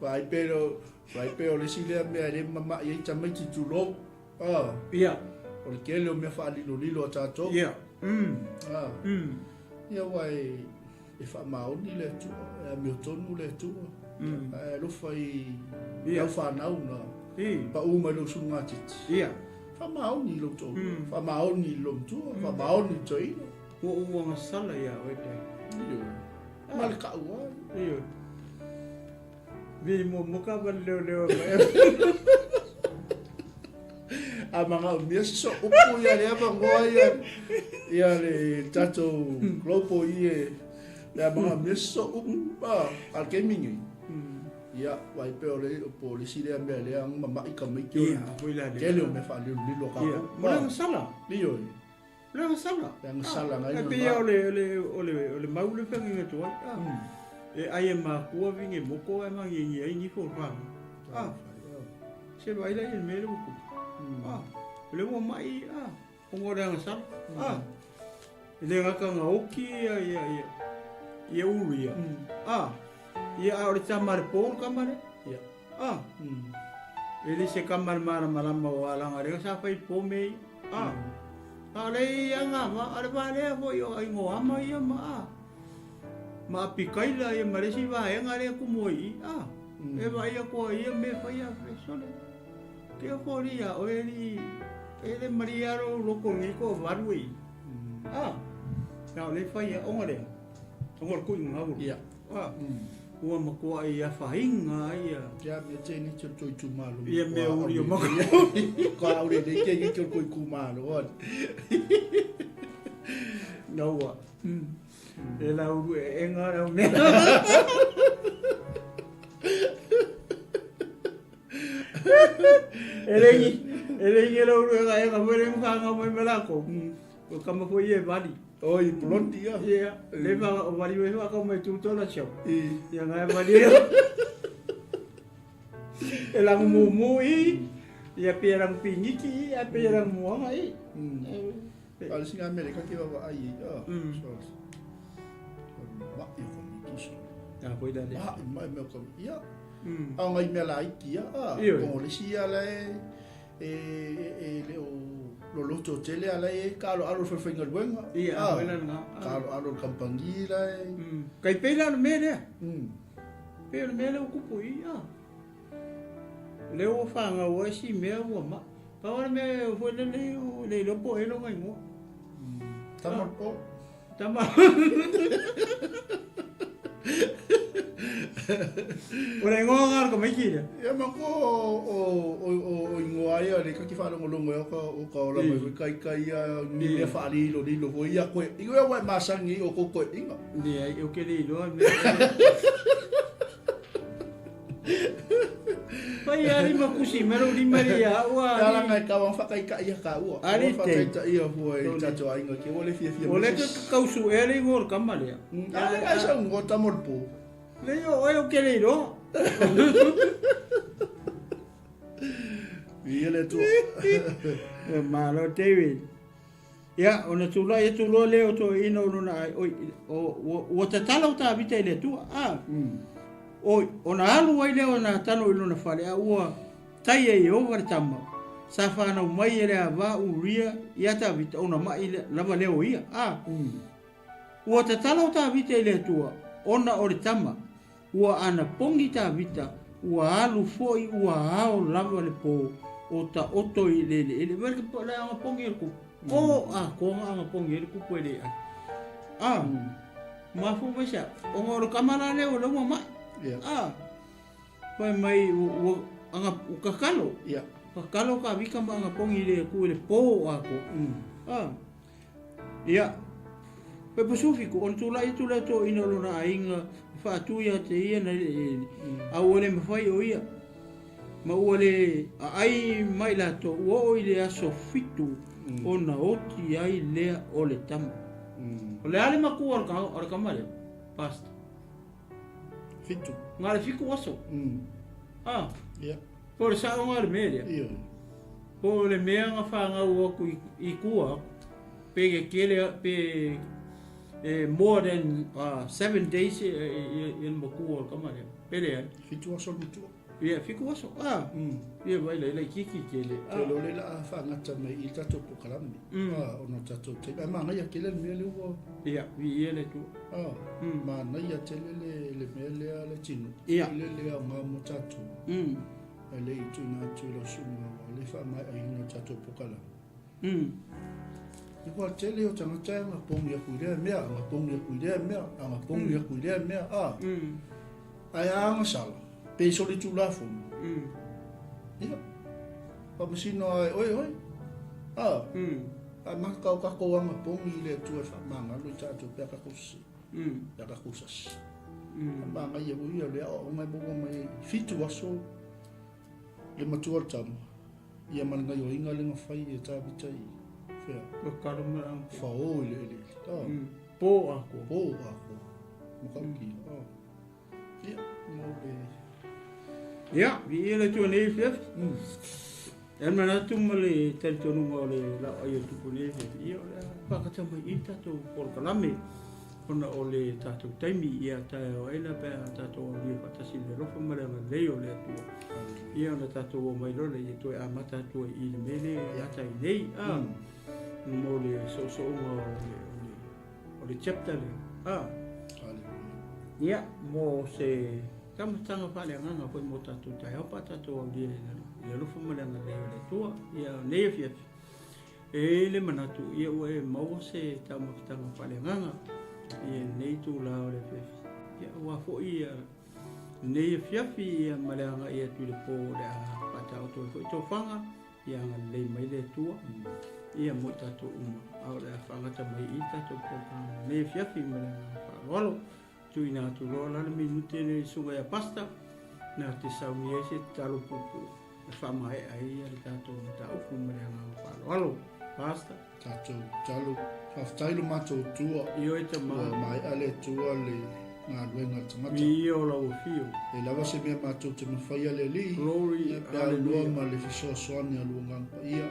Vai pero, vai pe o le si lea mea e le mamaʻi ai tamaiti tulou. A. Ia. O le tele o mea faalilolilo a tatou. Ia. A. Ia ua e, e faamaoni le Atua, e amiotonu le Atua. Ae alofa i Ia. lau fanau na I. paʻu mai lou sulugatiti. Ia. Faamaoni i lou toalua, faamaoni i lou matua, faamaoni i le toeaina. Ua ou agasala iā oe te. Ioe. Ma le kaʻu ai. Ioe. Vi mo mo ka wale leo leo mai. A manaomia se so upu ia lea vangoa ia ia le tatou global i e le a manaomia se so upu a le taimi nei. Ia, vai pe o le po le si lea mea lea ang mama'i tamaiti o Ia, foi la lea. tele o mea faalilolilo a Ia, kākou. mo le agasala. Ioe. Le agasala. Le agasala ngai E na pei ma- o le o le o le o le mau le feagaiga atu ai. Ah. E ai e makua vinge moko ai mangiangi ai nifo o le fāga. Ah. Se vaai la i le mea lea ua tupu. Ah. O lea ua ma'i ah. Ona o le agasala. Ah. E le gata na oti ia ia ia ia ulu ia. Ah. Ia a o le tama a le po le tama lea. Ia. Ah. E le se kama le malamalama o alaga lea sa fai po me ia. Ah. A o le ia ga va a le va lea foi o aiga o ama ia ma ah. Ma apikaila ia ma le isi vaega lea tumu ai i i. Ah. E vaai atu ai ia mea e fai a sole. Ke foli ia oe alii e le malie lava lou loto i lenei toavalu e i. Ah. A o lea e fai a ona lea. Ona o le tuiga ua. Ia. Ah. Ua matuai afaina ai ia. Ia mea te ni te toi itumalo. Ia mea uri o maka. Ko au le nei te ni te toi itumalo. Naua. E la uru e enga lau mea. E le i e le i lau uru e ga enga foi le whanga mai me lako. O kama foi e vali. Oi, puloti ia. Ia, le whanga o vali mai whaka mai tūtola siau. I. Ia ngai vali e. E langu mumu i, ia pe langu pingiki i, a pe langu muanga i. A le singa Amerika ke wawa ai i. Ah. So. Ma i ko mi tu so. A foi la le. Ma ma me ko. Ia. A ngai mea laiti ia. Ah. Ioe. O le si ia le e e le o loloto tele ala e ka alo alo faigaluega. Ia, a foi la lena. Ka alo alo le kamupani la e. Kai pei la o le mea lea. Pei o le mea lea ua tupu i i, ah. Lea ua fanau ai si mea ua ma'i. Pau lava le mea foi lele e le iloa po o ai lona igoa. Tama le po. Tama. O le igoa lena o le tamaiti lea. Ia ma ko o o o igoa ia le kaki faalogologo e o ka o ka ola mai foi kai kai ia ni mea faalilolilo foi ia koe. I oe ua e masani i o kou koeʻiga. Leai, ou te le iloa le mea. Fai a lima kusi mai lou lima lea ia au a. Ia langa e kau ang whakaitaʻi ia ka ua. Ali Ua te. whakaitaʻi ia hua i tatou aiga ki ua le fiafia O lea ke kau suʻea le igoa o le kama lea. A le ngai sa ungo tama o le po. Leai o oe ou ke le iloa. Ia le Atua. E malo David. Ia, ona tulai atu loa lea o toeaina o lona ai, oi, o, ua, ua tatala o Tavita i le Atua, a, oi, ona alu ai lea o Natano i lona fale, a ua taia e Ieova le tama, sa fanau mai e le ava Uria iā Tavita, ona maʻi lava lea o ia, a, ua tatala o Tavita i le Atua, ona o le tama, Ua anapogi Tavita, ua alu foi ua ao lava le po o taoto i le eleele. Vai le le anapogi e le kupu. O atoa na anapogi ai le kupu e le ai. A, mafua mai se a, ona o le tama la lea o lea ua mai. A, fai mai ua, ua, anga, ua kakalo. Kakalo Tavita ma anapogi i le Atua i le po o atoa. A, Ia, pe Pasifiko, ona tulai atu lea toeaina o lona aiga e faatu ia te ia na eleele, a ua le mafai o ia, ma ua le aai mai latou, ua oo i le aso fitu ona oti ai lea o le tama. O le a le matua o le tama lea, Pastor? Fitu. Na le fitu aso. Ah. Ia. Po o le saoga o le mea lea. Ioe. Po o le mea na fanau atu i tua, pe ke kele pe e more than 7 days e le matua o le tama lea. Pe leai. Fitu aso le matua. Ia, fitu aso. Ah. Ia vai la laitiiti tele. Ah. Te lo le la a whaangata mai i tatou pokalame. Ah, ona tatou taimi. Ai manaia tele le mea lea ua. Ia, viia le Atua. Ah, manaia tele le le mea lea le tino. Ia. Le le aoga mo tatou. E le i tuuina atu i lau susuga ua le faamaeaina o tatou pokalame. I kua tele o tagata e agapogi aku i lea mea, agapogi aku i lea mea, agapogi aku i lea mea, a. Ae a agasala, pe solitulafono. Ia, faamasino lava e oe oe. A, a maka o kakou agapogi i le Atua e faamagalo i tatou pe a kakou sese, pe a kakou sasi. E manaia foi ia le aoaoga e maua mai ai. 7 aso le matua o le tama, ia ma le gaioiga lea na fai e Tavita i fea? O Karuma. Fao i le eleele. Oh. Po atoa. Po atoa. Matautia. Oh. Ia, mo le... Ia, viia le Atua nei afiafi. E manatu ma le talitonuga o le laoai o Tupu nei afiafi, ia o le a faakata mai i tatou polokalame ona o le tatou taimi ia taeao ai la pe a tatou aulia faatasi i le alofa ma le agalelei o le Atua. Ia ona tatou o mai loa lea ia toe amata atu ai i le mea lea e ata ai nei a mo le soosooga o le, o le, o le chapter lea. A. Ia, mo se taumafataga faaleagaga foi mo tatou taeao pe a tatou aulia i le alofa ma le agalelei o le Atua. Ia, nei afiafi, e i ai le manatu, ia ua e maua se taumafataga faaleagaga i lenei itula o le afiafi. Ia, aua foi ia lenei afiafi ia ma le agai atu i le po o le a faataoto ai foi tofaga, Ia agalelei mai le Atua ia mo i tatou uma, a o le a faagata mai i tatou polokalame lenei afiafi ma le agaga faaaloalo. Tuuina atu loa la le minute lea i susuga ia Pastor na te sauni ai se tatalo puupuu e faamaea ai le tatou mataupu ma le agaga faaaloalo. Pastor. Tatou tatalo. Faafetai lo matou Atua. Ioe tama. Ua maea le Atua le galuega a le tagata. Viia o lau afio. E lava se mea matou te mafaia le Alii. Glory, Pe a auloa ma le fesoasoani a lua Agaga Paia.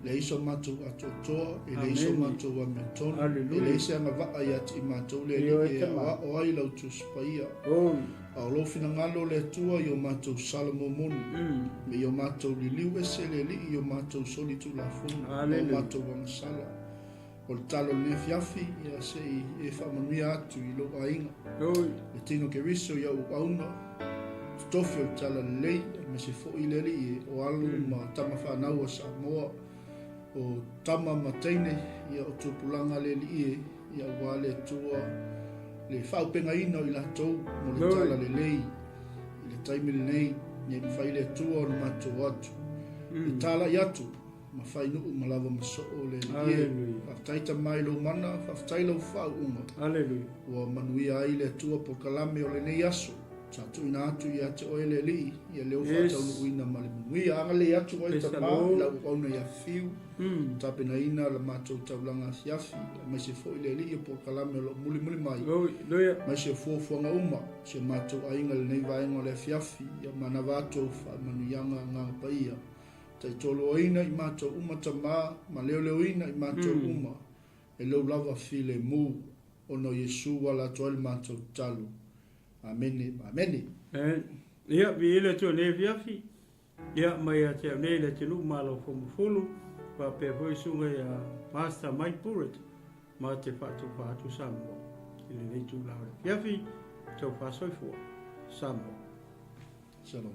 Leai so matou atoatoa, e leai so matou amiotonu, e leai se agavaa ia te i matou le Alii e aoao ai lau Tusi Paia. A o lou finagalo le Atua i o matou sala momoni, me i o matou liliu ese le Alii i o matou solitulafono ma o matou agasala. O le talo o lenei afiafi, ia se i e faamanuia atu i lou aiga. Le tino Keriso i au auauna, totofi o le tala lelei, aemaise foi le Alii e o alo ma tama fanau a Samoa, o tama ma teine, ia o tupulaga le Alii e, ia aua le Atua le faaaupegaina o i latou mo le tala lelei i le taimi lenei, nei mafai le Atua ona matou atu. E talai atu ma fai nuu ma lava ma soo le Alii e. Faafetai Tama i lou mana, faafetai lau faauuga. Ua manuia ai le Atua polokalame o lenei aso. Sa tuuina atu ia te oe le Alii, ia leo faataunuuina ma le manuia. Agalelei atu oe Tama i lau auauna ia Fiu, tapenaina la matou taulaga afiafi, aemaise foi le Alii o polokalame o lo o mulimuli mai, aemaise o fuafuaga uma si o matou aiga i lenei vaega o le afiafi, ia manava atu au faamanuiaga Agaga Paia. Taitoloaina i matou uma Tama, ma leoleoina i matou uma, e lou lava filemu, ona o Iesu ua ala atu ai le matou tatalo. Amene ma amene. Ia, viia le Atua i lenei afiafi, ia, mai ia te au nei le atunuu ma lau fomufulu, faapea foi susuga ia Pastor Mike Burrett, ma te faatofa atu Samoa i lenei itula o le afiafi, taufa soifua, Samoa. Shalom.